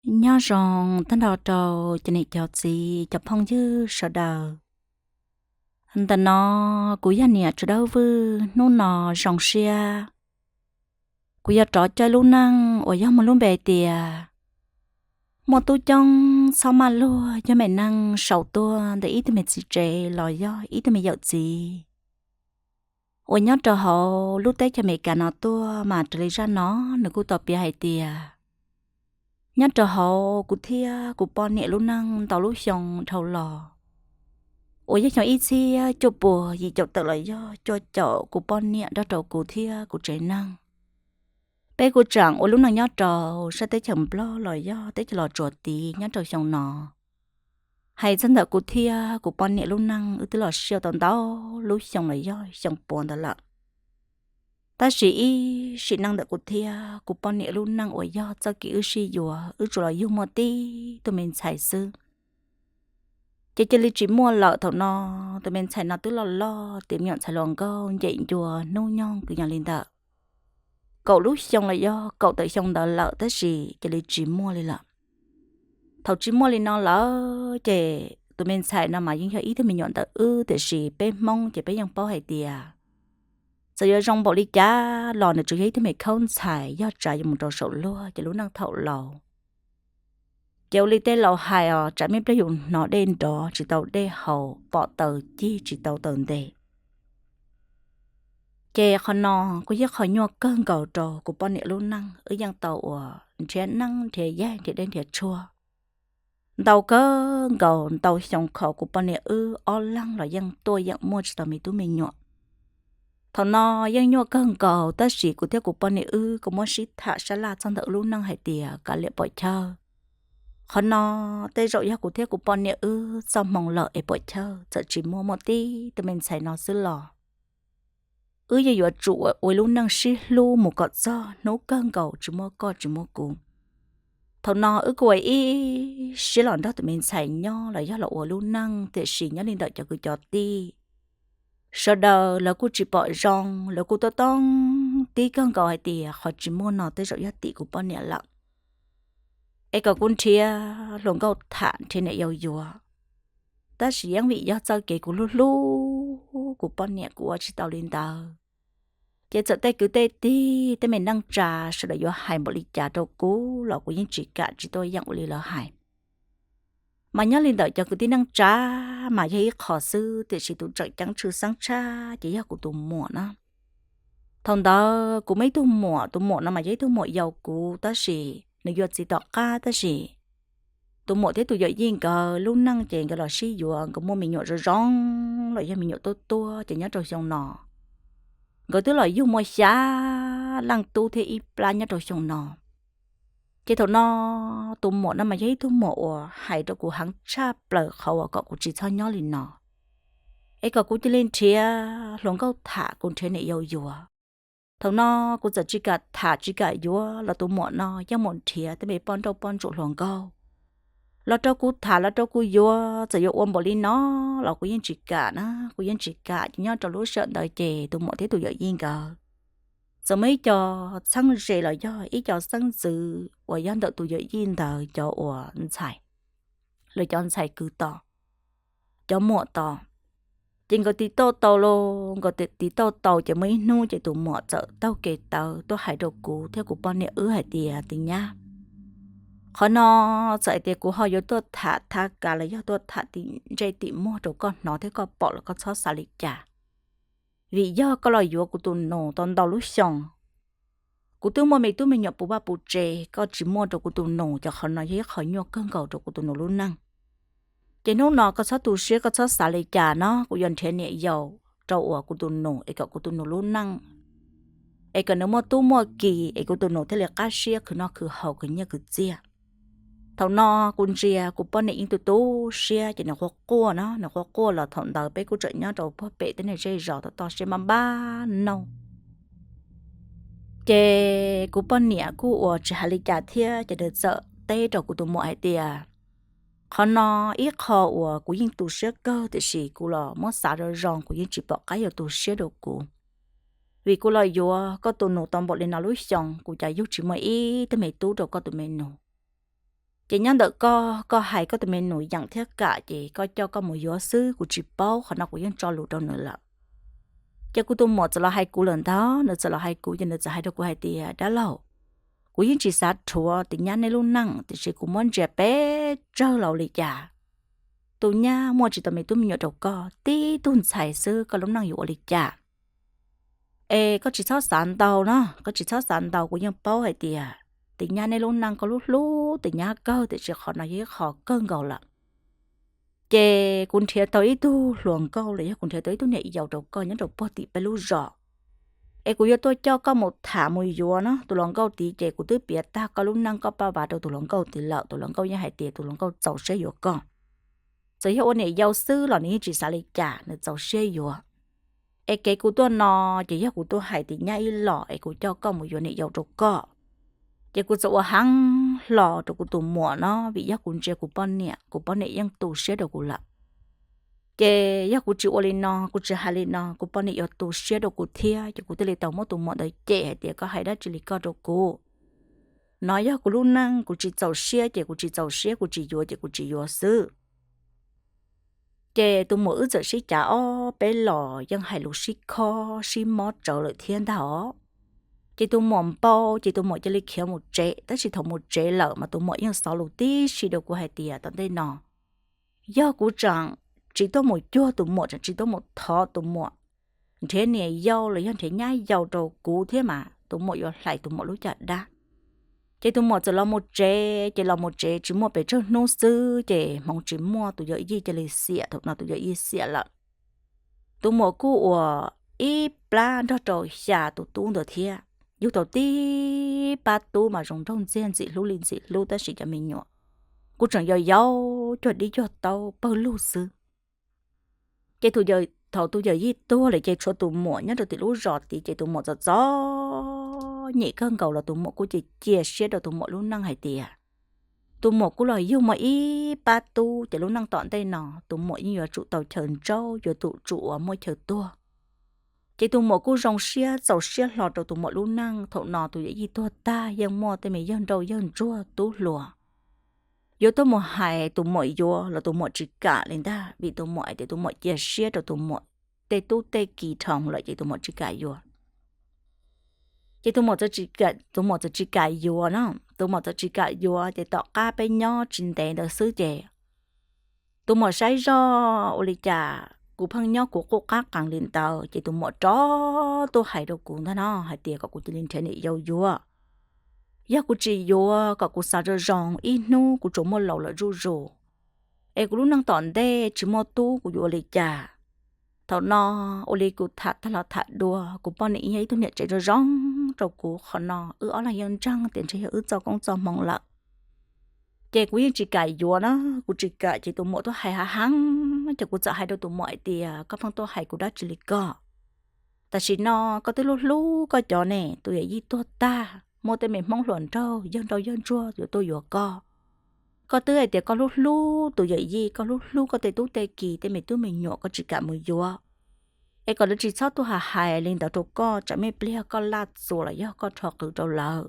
Nyob zoo tag nrho rau cov niam cov txiv cov phooj ywg sawv daws. Ntawm no kuv yog niam Tsua Dawb Vwj, hnub no zoo siab kuv yog rov caij lub neej uas yog muaj lub npe tias muaj tub coob txhob maj luag, yog me neej sau tuaj ntawm ib tug me txiv tsev los yog ib tug me yawm txiv uas nyob rau hauv lub teb chaws Amelikas no tuaj. Mas raws li zaj no nws kuj tau piav hais tias nyob rau hauv kuv thiab kuv poj niam lub neej ntau lub xyoo dhau los, uas yog xyoo ib txhiab cuaj puas yim caum tawm los yog cuaj caum, kuv poj niam nrog rau kuv thiab kuv tsev neeg, peb kuj tseem ua lub neej nyob rau sab teb chaws Nplog los yog teb chaws Los Tsuas tid nyob rau xyoo no. Hais txog ntawm kuv thiab kuv poj niam lub neej wb twb los sib yuav tau ntau lub xyoo los yog xyoo puav ntawd lawm. Tab sis ib sim neej ntawm kuv thiab kuv poj niam lub neej uas yog txoj kev wb sib yuav wb tsuas los yug muaj tib tug me ntxhais xwb, ces cia li tsis muaj lawm. Thaum no tus me ntxhais no twb loj loj, tus me nyuam ntxhais hluas nkauj ncem ncua hnub nyoog kwv yees li ntawm kaum lub xyoo los yog kaum tawm xyoo ntawd lawm, tab sis cia li tsis muaj li lawm. Thaum tsis muaj li no lawm ces tus me ntxhais no mas yeej yog ib tug me nyuam ntawm wb, tiam sis peb Hmoob ces peb yeej paub hais tias txawm yuav zoo npaum li cas los nws tsuas yog ib tug me khaub ntxhais, yog tsav yuav mus rau saum luag ces lub neej thaum laus ces ua li tej laus hais os, tsam me pliag yus hnov dej nrov tsis tau dej haus, pom taws cig tsis tau taws ntes. Ces qhov no kuj yog qhov nyuaj kawg nkaus rau kuv poj niam lub neej, wb yeej tau uas nrhiav neeb nrhiav yaig nrhiav dej nrhiav tshuaj ntau kawg nkaus ntau xyoo, kho kuv poj niam wb ob leeg los yeej tuaj yeem muaj tsis tau me tub me nyuam. Thaum no yeej nyuaj kawg nkaus, tab sis kuv thiab kuv poj niam wb kuj muab sib tham sab laj txog ntawm wb lub neej hais tias kav liam pom chawj. Qhov no tej zaum yog kuv thiab kuv poj niam wb txoj hmoo lawm es pom chawj, txawm tsis muaj muaj tib tus me ntxhais no xwb los wb yeej yuav tsum ua lub neej sib hlub mus kom txog hnub kawg nkaus tsis muaj koj tsis muaj kuv. Thaum no wb kuj ua ib siab los nrog tus me ntxhais nyob los yog los ua lub neej, tiam sis nyob li ntawm cov kwv cov tij sawv daws lawv kuj tsis pom zoo, lawv kuj tuaj toob tib kawg nkaus hais tias qhov tsis muaj no tej zaum yog tim kuv poj niam lawm, es kom kuv nrhiav hluas nkauj tham nrhiav niam yau yuav. Tab sis yeej vim yog txoj kev kuv hlub hlub kuv poj niam kuv ua tsis tau li ntawd, ces txawm tej kwv tej tij tej me neej tsa sawv daws yuav hais npaum li cas rau kuv los kuv yeej tsis kam tsis tuaj yeem ua li lawv hais. Mas nyob li ntawm cov kwv tij neej tsa mas yog ib qho xwb, tiam sis tus tseem ceeb tshwj xeeb tshaj ces yog kuv tus muam na. Thaum ntawd kuv muaj ib tug muam, tus muam no mas yog ib tug muam yau kuv, tab sis nws yuav txiv tom qab, tab sis tus muam thiab tus yawm yij nkawd lub neej ces nkawd los sib yuav, nkawd muaj me nyuam zoo zoo los yog me nyuam tuaj tuaj, ces nyob rau xyoo no nkawd twb los yug muaj xya leej tub thiab ib plab nyob rau xyoo no. Ces thaum no tus muam no mas yog ib tug muam uas hais rau kuv heev tshaj plaws qhov uas kom kuv tsis txhob nyob li no, es kom kuv cia li nrhiav hluas nkauj tham, kuv nrhiav niam yau yuav. Thaum no kuv txawm tsis kam tham tsis kam yuav los tus muam no yeej mus nrhiav tej me poj nrauj poj ntsuam hluas nkauj los rau kuv tham los rau kuv yuav, txawm yuav ua npaum li no los kuv yeej tsis kam na, kuv yeej tsis kam. Ces nyob rau lub sij hawm ntawd ces tus muam thiab tus yawm yij nkawd txawm muaj ib co txheeb ze los yog ib co xeeb ntxwv uas yog ntawm tus yawm yij ntawd cov uas ntxhais, lawv cov ntxhais kwv tij, cov muam tod, ces nkawd tiv tauj tau los nkawd tiv tauj tau ces muaj ib hnub ces tus muam txawm taug kev tawv tuaj hais rau kuv thiab kuv poj niam wb hais tias, tus nyab, qhov no txawm hais tias kuv ho yuav tuaj tham thaj kav los yog tuaj tham tim ntsej tim muag rau koj hnov thiab koj pom los koj txhob xav li cas, vim yog koj los yuav kuv tus nus tau ntau lub xyoo, kuv twb muaj me tub me nyuam puv vaj puv tsev, koj tsis muaj rau kuv tus nus, ces qhov no yog ib qho nyuaj kawg nkaus rau kuv tus nus lub neej. Ces hnub no koj txhob tu siab, koj txhob xav li cas no, kuv yuav nrhiav niam yau rau uas kuv tus nus es kom kuv tus nus lub neej es kom nws muaj tub muaj ki, es kuv tus nus thiaj li qab siab khwv noj khwv haus khwv nyiaj khwv txiaj. Thaum no kuv ntsia kuv poj niam yeej tu tu siab ces nws quaj quaj no, nws quaj quaj los thaum ntawd peb kuj tseem nyob rau puag pem tej niag zej zos toj toj siab npab npab nauj. Ces kuv poj niam kuj ua tsis hais li cas thiab ces nws txawm teb rau kuv tus muam hais tias, qhov no ib qho uas kuv yeej tu siab kawg, tiam sis kuv los muab xav zoo zoo kuv yeej tsis pom qab yuav tu siab rau kuv, vim kuv los yuav koj tus nus tau npaum li no lub xyoo kuv cas yug tsis muaj ib tug me tub rau koj tus me nus. Ces nyob ntawm koj, koj hais koj tus me nus yeem thiab kam ces koj coj koj mus yuav xwb, kuv tsis paub, qhov no kuv yeej tso lus rau nws lawm. Ces kuv tus muam txawm los hais kuv lawm ntag, nws txawm los hais kuv ces nws txawm hais rau kuv hais tias, dab laug, kuv yeej tsis xav rhuav tus nyab neb lub neej, tiam sis kuv muab ntsia peb tsawg los ua li cas, tus nyab muaj tsis tau me tub me nyuam rau koj, tib tug ntxhais xwb, koj lub neej yuav ua li cas? Es koj tsis txhob xav ntau no, koj tsis txhob xav ntau, kuv yeej paub hais tias tus nyab neb lub neej koj hlub hlub tus nyab kawg, tiam sis qhov no yog ib qho kawg nkaus lawm. Ces kuv nrhiav tau ib tug hluas nkauj los yog kuv nrhiav tau ib tug niam yau rau koj nyob rau puag tim peb lub zos, es kuv yuav tuaj coj koj mus tham mus yuav no. Tus hluas nkauj tid ces kuv twb piav tag koj lub neej koj paj vas rau tus hluas nkauj tid lawm, tus hluas nkauj yeej hais tias tus hluas nkauj txaus siab yuav koj. Txawm yog ua niam yau xwb los nws yeej tsis xav li cas, nws txaus siab yuav. Es kev kuv tuaj no ces yog kuv tuaj hais tias nyab ib los es kuv coj koj mus yuav niam yau rau koj. Ces kuv txawm ua heev hlo rau kuv tus muam no, vim yog kuv ntsia kuv poj niam, kuv poj niam yeej tu siab rau kuv lawm. Ces yog kuv tsis ua li no, kuv tsis hais li no, kuv poj niam yuav tu siab rau kuv thiab, ces kuv thiaj li tau muab tus muam ntawd cem hais tias koj hais dab tsi li koj rau kuv. No yog kuv lub neej, kuv tsis txaus siab ces kuv tsis txaus siab, kuv tsis yuav ces kuv tsis yuav xwb. Ces tus muam wb txawm sib cav ob peb los yeej hais lus sib khob sib mob tsawv lawm thiab ntag os. Ces tus muam npau, ces tus muam cia li khiav mus tsev, tab sis thaum mus tsev lawm mas tus muam yeej xov lus tib si rau kuv hais tias tom ntej no yog kuv tseem tsis tuaj mus cuag tus muam, tseem tsis tuaj mus thov tus muam nrhiav niam yau los yog nrhiav nyab yau rau kuv thiab mas tus muam yuav hlais tus muam lub caj dab. Ces tus muam txawm los mus tsev, ces los mus tsev tsis muaj pes tsawg hnub xwb ces hmoov tsis muaj, tus yawm yij cia li xiam, thaum no tus yawm yij xiam lawm. Tus muam kuj ua ib plab nrog rau xya tus tub ntawd thiab, yug tau tib pab tub mas zoo nraug ntxiag ntxim hlub li ntxim hlub, tab sis cov me nyuam kuj tseem yau yau cuag dib cuag taub pawg lug xwb. Ces thaum tus yawm yij tuag lawm ces tshuav tus muam nyob rau tim lub zos tid, ces tus muam txom txom nyem kawg nkaus los tus muam kuj cia cia siab rau tus muam lub neej hais tias tus muam kuj los yug muaj ib pab tub, ces lub neej tom ntej no tus muam yeej yuav tsum tau chaw ntsaub, yuav tsum uas muaj chaw tuag. Ces tus muam kuj zoo siab txaus siab hlo rau tus muam lub neej. Thaum no tus yawm yij tuag tag yeej muaj tej me yawg nrauj yawg ntsuag tub hluas yuav tuaj mus hais tus muam yuav los tus muam tsis kam li ntag, vim tus muam hais tias tus muam cia siab rau tus muam tej tub tej ki dhau lawm ces tus muam tsis kam yuav. Ces tus muam txawm tsis kam, tus muam txawm tsis kam yuav no, tus muam txawm tsis kam yuav ces tom qab peb nyob tsis ntev ntawd xwb ces tus muam saib zoj ua li cas kuv pheej nyob kuv qub qab qees li ntawd, ces tus muam rov tuaj hais rau kuv ntag no hais tias kom kuv cia li nrhiav niam yau yuav. Yog kuv tsis yuav, kom kuv xav zoo zoo, ib hnub kuv tsuas muaj laus lawm zuj zus, es kuv lub neej tom ntej tsis muaj tub kuv yuav ua li cas. Thaum no ua li kuv tham tag los tham dua, kuv poj niam yog ib tug niam tsev zoo zoo rau kuv, qhov no wb ob leeg yeej ntseeg tias ntshe yog wb txoj koob txoj hmoov lawm. Ces kuv yeej tsis kam yuav na, kuv tsis kam ces tus muam tuaj hais hav heev, ces kuv txawm hais rau tus muam hais tias koj pheej tuaj hais kuv dab tsi li koj? Tam sim no koj twb hlub hlub koj cov ne, tus yawm yij tuag tag muaj tej me hmoob hluas nraug yawg nrauj yawg ntsuag yuav tuaj yuav koj. Koj twb hais tias koj hlub hlub tus yawm yij, koj hlub hlub koj tej tub tej ki tej me tub me nyuam, koj tsis kam mus yuav. Es kom lawv tsis txhob tuaj hais hais li ntawd rau koj, tsam me pliag koj laj txuas los yog koj rho qws rau lawv.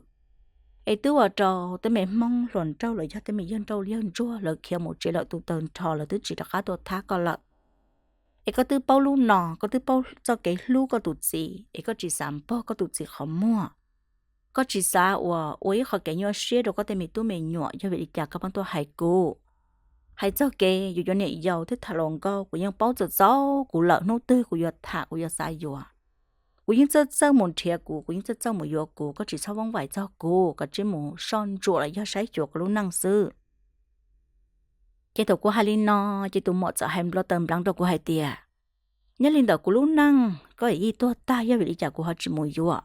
Es twb ua rau tej me hmoob hluas nraug los yog tej me yawg nrauj yawg ntsuag lawv khiav mus tsev lawm, tus tawg nrho lawv twb tsis rov qab tuaj thab koj lawm. Es koj twb paub lub no, koj twb paub txoj kev hlub koj tus txiv, es koj tsis xav npog koj tus txiv qhov muag. Koj tsis xav uas ua ib qho kev nyuaj siab rau koj tej me tub me nyuam, yog vim li cas koj pheej tuaj hais kuv? Hais txog kev yuav yuav niam yau thiab tham hluas nkauj, kuv yeej paub txaus txaus kuv lawm, hnub twg kuv yuav tham kuv yuav xav yuav, kuv yeej txawj txawj mus nrhiav kuv, kuv yeej txawj txawj mus yuav kuv, koj tsis txhob vooj vaim txog kuv, koj tsis mus soj ntsuam los yog saib xyuas kuv lub neej xwb. Ces thaum kuv hais li no, ces tus muam txawm hais nplo taw npleev rau kuv hais tias, nyob li ntawm kuv lub neej, koj yawm yij tuag tag yog vim li cas kuv ho tsis mus yuav?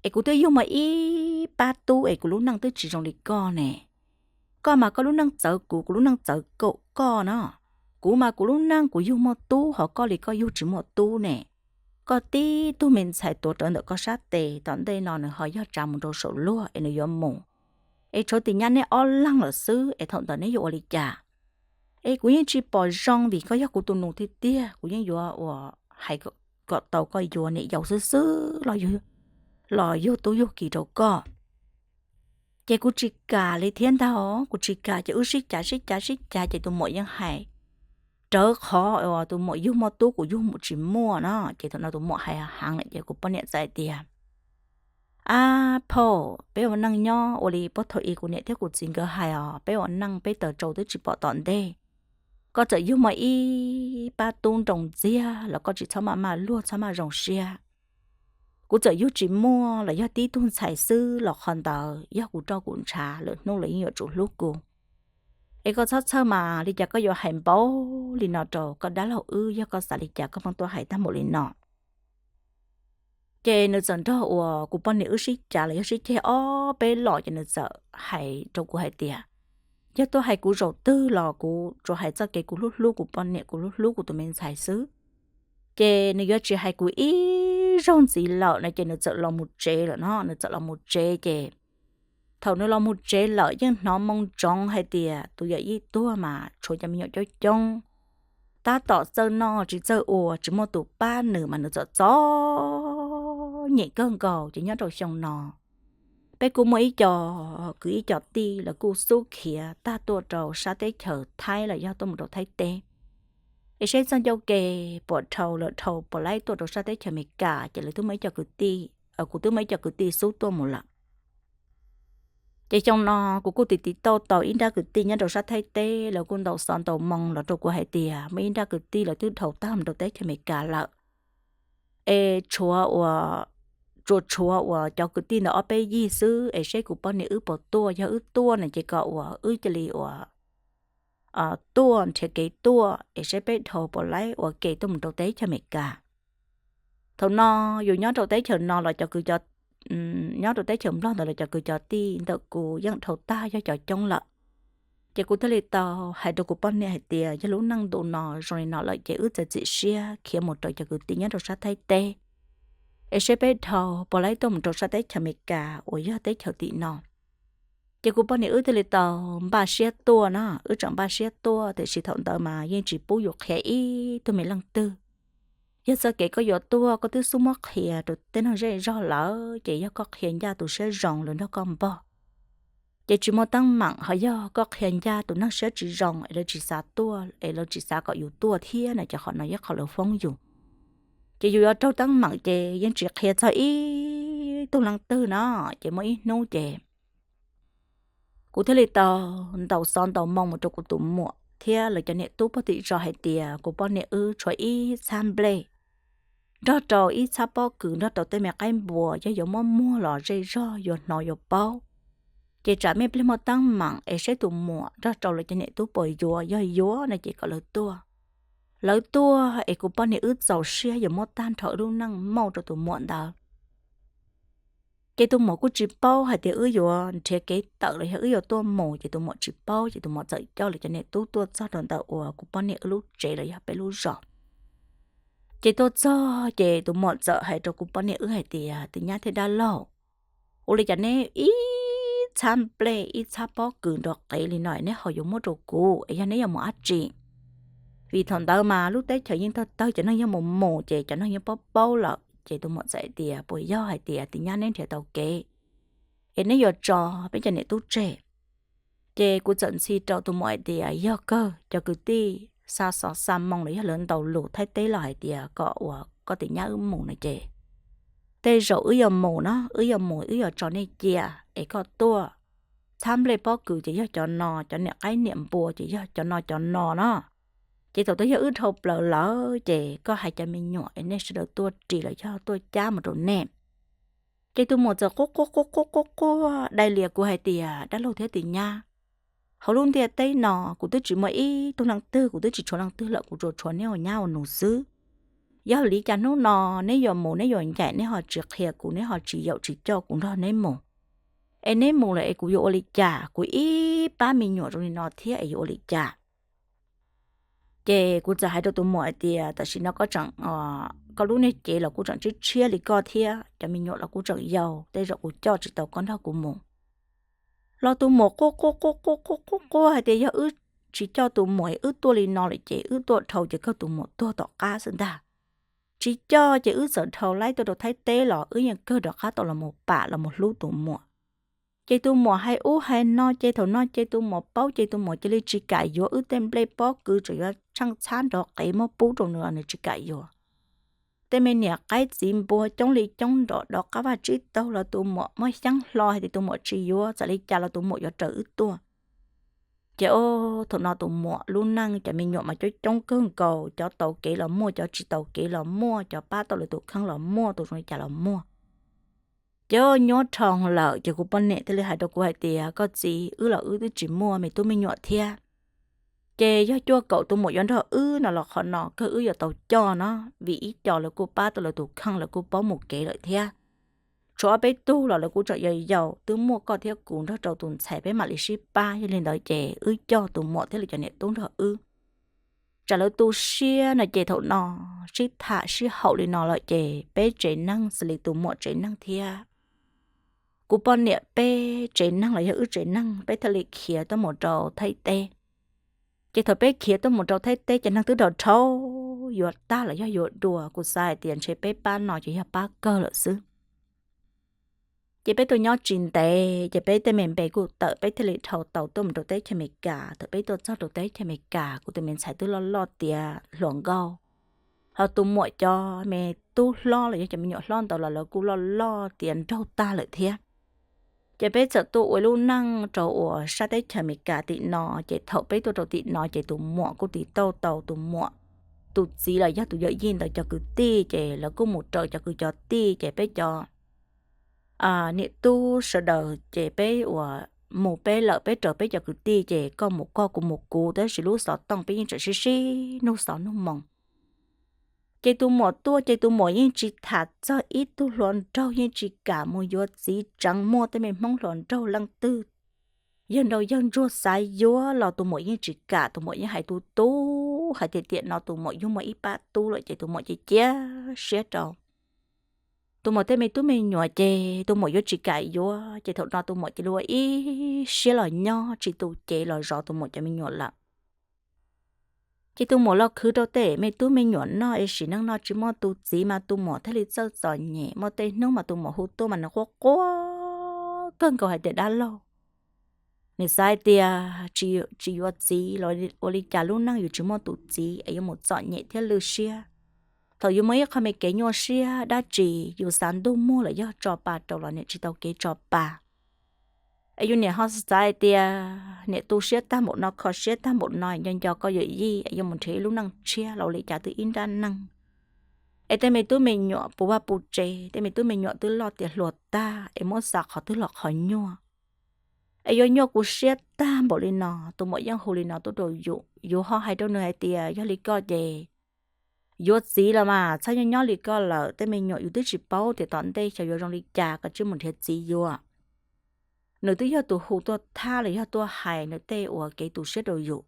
Es kuv twb yug muaj ib pab tub es kuv lub neej twb tsis zoo li koj ne. Koj mas koj lub neej txawv kuv, kuv lub neej txawv koj no. Kuv mas kuv lub neej kuv yug muaj tub, ho koj li koj yug tsis muaj tub ne. Koj tib tug me ntxhais tuav rawv ntawm koj sab tes, tom ntej no nws ho yog tsa mus rau saum luag es nws yuav mus. Es tshuav tus nyab neb ob leeg lawm xwb, es thaum ntawd neb yuav ua li cas? Es kuv yeej tsis pom zoo vim koj yog kuv tus nus tiag tiag, kuv yeej yuav ua hais kom tau koj yuav niam yau xwb xwb los yug tub yug ki rau koj. Ces kuv tsis kam li thiab ntag, kuv tsis kam ces wb sib cav sib cav sib cav ces tus muam yeej hais rawv qhov uas tus muam yug muaj tub kuv yug mus tsis muaj no. Ces thaum no tus muam hais heev lawm ces kuv poj niam txawm hais tias, Ab phauj, peb ua neej nyob ua li puag thaum i kuv niam thiab kuv txiv nkawd hais os, peb ua neej peb taws tsau twb tsis pom tom ntej. Koj txawm yug muaj ib pab tub nroo ntxiag los koj tsis txhob maj maj luag, txhob maj zoo siab. Kuv txawm yug tsis muaj los yog tib tug ntxhais xwb los qhov ntawd yog kuv roj kuv ntshav, lwm hnub los yeej yuav tsum hlub kuv. Es koj txhob txhawj mas, li cas koj yuav hais npaum li no rau koj dab laug wb, yog koj xav li cas koj pheej tuaj hais tag npaum li no. Ces nws txawm nrog uas kuv poj niam wb sib cav los yog sib ceg ob peb los ces nws txawm hais rau kuv hais tias, yog tuaj hais kuv zaum twg los kuv tsuas hais txoj kev kuv hlub hlub kuv poj niam, kuv hlub hlub kuv tus me ntxhais xwb. Ces nws yuav tsis hais kuv ib zaug ntxiv lawm no ces nws txawm los mus tsev lawm no, nws txawm los mus tsev ces thaum nws los mus tsev lawm yeej hnov moo ntsoov hais tias tus yawm yij tuag mas tshuav cov me nyuam coob coob, tab tom txawj noj tsis txawj ua, tsis muaj tus pab nws mas nws txom txom nyem kawg nkaus. Ces nyob rau xyoo no peb kuj muaj ib co kwv ib co tij lawv kuj xub khiav tag tuaj rau sab teb chaws Thaib los yog tuaj mus rau Thaib teb. Es saib txoj ncauj ke puas dhau lawm, dhau puas laib tuaj rau sab teb chaws Amelikas ces lawv twb muaj ib co kwv tij, kuv twb muaj ib co kwv tij xub tuaj mus lawm. Ces xyoo no kuv kuj tiv tiv tauj tau ib nrab kwv tij nyob rau sab Thaib teb, lawv kuj ntaus xov ntaus moo los rau kuv hais tias muaj ib nrab kwv tij lawv twb dhau tag mus rau teb chaws Amelikas lawm. Es tshuav uas, tsuas tshuav uas cov kwv tij ntawd ob peb yig xwb, es saib kuv poj niam wb puas tuaj, yog wb tuaj no ces kom uas wb cia li uas tuaj nrhiav kev tuaj es saib peb dhau puas laib ua ke tuaj mus rau teb chaws Amelikas. Thaum no yus nyob rau teb chaws no los cov kwv cov, nyob rau teb chaws Nplog ntawd los cov kwv cov tij ntawm kuv yeej dhau tag yog cov coob lawm. Ces kuv thiaj li tau hais rau kuv poj niam hais tias yog lub neej ntu no zoo li no lawm ces wb txiav txim siab khiav mus rau cov kwv tij nyob rau sab Thaib teb, es saib peb dhau puas laib tuaj mus rau sab teb chaws Amelikas uas yog teb chaws tim no. Ces kuv poj niam wb thiaj li tau npaj siab tuaj no, wb tseem npaj siab tuaj, tiam sis thaum ntawd mas yeej tsis pub yus qhia ib tug me leej twg. Yog txoj kev koj yuav tuaj koj twb xub muab qhia rau tej neeg zej zog lawm ces yog koj qhia ncaj tus siab zoo lawv nrog koj npog. Ces tsis muaj teeb meem, ho yog koj qhia ncaj tus neeg siab tsis zoo es lawv tsis xav tuaj, es lawv tsis xav kom yus tuaj thiab no ces qhov no yog qhov lawv foob yus. Ces yus yuav raug teeb meem ces yeej tsis qhia txog ib tug leej twg no. Ces muaj ib hnub ces kuv thiaj li tau ntaus xov ntaus moo mus rau kuv tus muam thiab lawv cov niam tub pog tim zos hais tias kuv poj niam wb tshuav ib txhab nplej nrog rau ib txhab pob kws nrog rau tej me qaib npua, yog yuav muab muag los zej zog yuav hnov yuav paub. Ces tsam me pliag muaj teeb meem es saib tus muam nrog rau lawv cov niam tub puas yuav, yog yuav no ces kom lawv tuaj. Lawv tuaj es kuv poj niam wb txaus siab yuav muab tag nrho wb lub neej mauj rau tus muam ntawd. Ces tus muam kuj tsis paub hais tias wb yuav nrhiav kev tawm los yog wb yuav tuaj mus, ces tus muam tsis paub, ces tus muam txawm coj lawv cov niam tub tuaj txog rau ntawm uas kuv poj niam wb lub tsev los yog peb lub zos. Ces tuaj txog ces tus muam txawm hais rau kuv poj niam wb hais tias, Tis nyab thiab dab laug, ua li cas neb ib txhab nplej ib txhab pob kws nrov qev li no neb ho yuav muab rau kuv es yog neb yuav mus dab tsi? Vim thaum ntawd mas lub teb chaws yeej tawg tawg, cov neeg yeej mus mus ces cov neeg yeej paub paub lawm. Ces tus muam txawm hais tias, Puas yog hais tias tis nyab neb nrhiav tau kev es neb yuav tso peb cov niam tub tseg? Ces kuv txawm ntxhi rau tus muam hais tias, Yog kawg, cov kwv tij xa xov xa moo los yog lawv ntaus lus Thaib teb los hais tias kom uas koj tis nyab wb mus no ces tej zaum wb yuav mus no, wb yuav mus wb yuav tso nej cia es koj tuaj. Txhab nplej pob kws ces yog cov no, cov niam qaib niam npua ces yog cov no cov no no. Ces thaum twg yog wb dhau plaws lawm ces koj hais cov me nyuam es nej sawv daws tuaj ris los yog tuaj cab mus rau nej. Ces tus muam txawm quaj quaj quaj quaj quaj quaj dai lias kuv hais tias, Dab laug thiab tis nyab, hauv lub ntiaj teb no kuv twb tsis muaj ib tug leej twg, kuv twb tsis tshuav leej twg lawm, kuv tsuas tshuav neb ua nyab ua nus xwb. Yog li cas hnub no neb yuav mus neb yuav ncaim neb ho tsis qhia kuv, neb ho tsis yaum tsis coj kuv nrog neb mus? Es neb mus lawm es kuv yuav ua li cas? Kuv ib pab me nyuam zoo li no thiab es yuav ua li cas? Ces kuv txawm hais rau tus muam hais tias, Tam sim no koj tseem, koj lub niag cev los kuj tseem tshiab tshiab li koj thiab, cov me nyuam los kuj tseem yau, tej zaum kuv coj tsis tau koj nrog kuv mus. Los tus muam quaj quaj quaj quaj quaj quaj hais tias yog wb tsis coj tus muam wb tuaj li no lawm ces wb tuaj dhau ces kawg tus muam tuag tom qab xwb ntag. Tsis coj ces wb txawm dhau laib tuaj rau Thaib teb los wb yeej kawg rov qab tau los mus pam los mus hlub tus muam. Ces tus muam hais ub hais no ces thaum no ces tus muam paub ces tus muam cia li tsis kam yuav wb tej nplej pob kws tseem yuav tsheej txhab nrov qev muab pub rau nws los nws tsis kam yuav. Tej me niam qaib txiv npua coob li coob nrov dov qab vaj tsib taug los tus muam muab xyaab hlo hais tias tus muam tsis yuav, txawm li cas los tus muam yuav raws wb tuaj. Ces o, thaum no tus muam lub neej cov me nyuam mas coob coob kawg nkaus, cov tau kev los muaj, cov tsis tau kev los muaj, cov pab tau lawv tus kheej los muaj, tus zoo li cas los muaj. Ces o, nyuab rho lawm ces kuv poj niam thiaj li hais rau kuv hais tias koj txiv, wb los wb twb tsis muaj me tub me nyuam thiab. Ces yog cuaj kaum tus muam yuav nrog wb no los qhov no kawg wb yuav tau coj no, vim ib co lawv kuj pab tau lawv tus kheej, lawv kuj paub mus kev lawm thiab. Tshuav ob peb tug los lawv kuj tseem yau yau, twb muaj koj thiab kuv nrog rau tus ntxhais peb mam li sib pab. Yog li ntawd ces wb coj tus muam thiab li cov niam tub nrog wb. Tsam lawv tu siab no ces thaum no sib tham sib haum li no lawm ces peb tsev neeg xws li tus muam tsev neeg thiab kuv poj niam peb tsev neeg los yog wb tsev neeg peb thiaj li khiav tuaj mus rau Thaib teb. Ces thaum peb khiav tuaj mus rau Thaib teb ces neeg twb rau rhau yuav tag los yog yuav dua, kuv xav hais tias ntshe peb pab no ces yog pab kawg lawm xwb. Ces peb tuaj nyob tsis ntev ces peb tej me npe kuj tawm, peb thiaj li dhau tau tuaj mus rau teb chaws Amelikas. Thaum peb tuaj txog rau teb chaws Amelikas kuv tus me ntxhais twb loj loj tiav hluas nkauj, ho tus muam cov me tub hlob los yog cov me nyuam hlob ntawd los lawv kuj loj loj tiav nraug tag lawm thiab. Ces peb txawm tuaj ua lub neej rau uas sab teb chaws Amelikas tim no, ces thaum peb tuaj rau tim no ces tus muam kuj tiv tauj tau tus muam tus txiv los yog tus yawm yij ntawd cov kwv tij, ces lawv kuj mus raws cov kwv cov tij, ces peb cov niam tub sawv daws ces peb uas mus peb lawm, peb raws peb cov kwv tij, ces koj mus koj kuv mus kuv, tab sis lub xov tooj peb yeej tseem sib sib nug xov nug moo. Ces tus muam tuaj ces tus muam yeej tsis tham txog ib tug hluas nraug, yeej tsis kam mus yuav txiv tseev, muaj tej me Hmoob hluas nraug leej twg yawg nraug yawg ntsuag xav yuav los tus muam yeej tsis kam, tus muam yeej hais tu tu hais tias tiam no tus muam yug muaj ib pab tub lawm ces tus muam cia cia siab rau tus muam tej me tub me nyuam ces tus muam yuav tsis kam yuav, ces thaum no tus muam cia li ua ib siab los nyob tsis tu cev los zov tus muam cov me nyuam lawm. Ces tus muam los khwv rau tej me tub me nyuam noj es sim neej no tsis muaj tus txiv mas tus muam thiaj li txawj txom nyem, muaj tej hnub mas tus muam hu tuaj mas nws quaj quaj kawg nkaus hais tias dab laug, nws xav hais tias tsis yuav txiv los ua li cas lub neej yus tsis muaj tus txiv es yuav mus txom nyem thiab lwj siab. Thaum yus muaj ib qho me kev nyuaj siab dab tsi yus xav ntuj muag los yog tso pa rau los niam tsis tau kev tso pa. Es yus niam ho xav hais tias niam tu siab tag npaum no, kho siab tag npaum no, nco nco koj yawm yij es yuav mus nrhiav ib lub neej tshiab los ua li cas twb ib nrab neeg. Es tej me tub me nyuam puv vaj puv tsev, tej me tub me nyuam twb loj tiav hluas tag es muab xa qhov twg los qhov nyuaj. Es yuav nyuaj kuv siab tag npaum li no, tus muam yeej hu li no tuaj rau yus, yus ho hais rau nws hais tias yog li koj ces yuav txiv los mas txhob nyob nyob li koj lawm, tej me nyuam yus twb tsis paub tias tom ntej xyov yuav zoo li cas, koj cia li mus nrhiav txiv yuav. Nws twb yog tus hu tuaj thab los yog tuaj hais nws tej uas kev tu siab rau yus.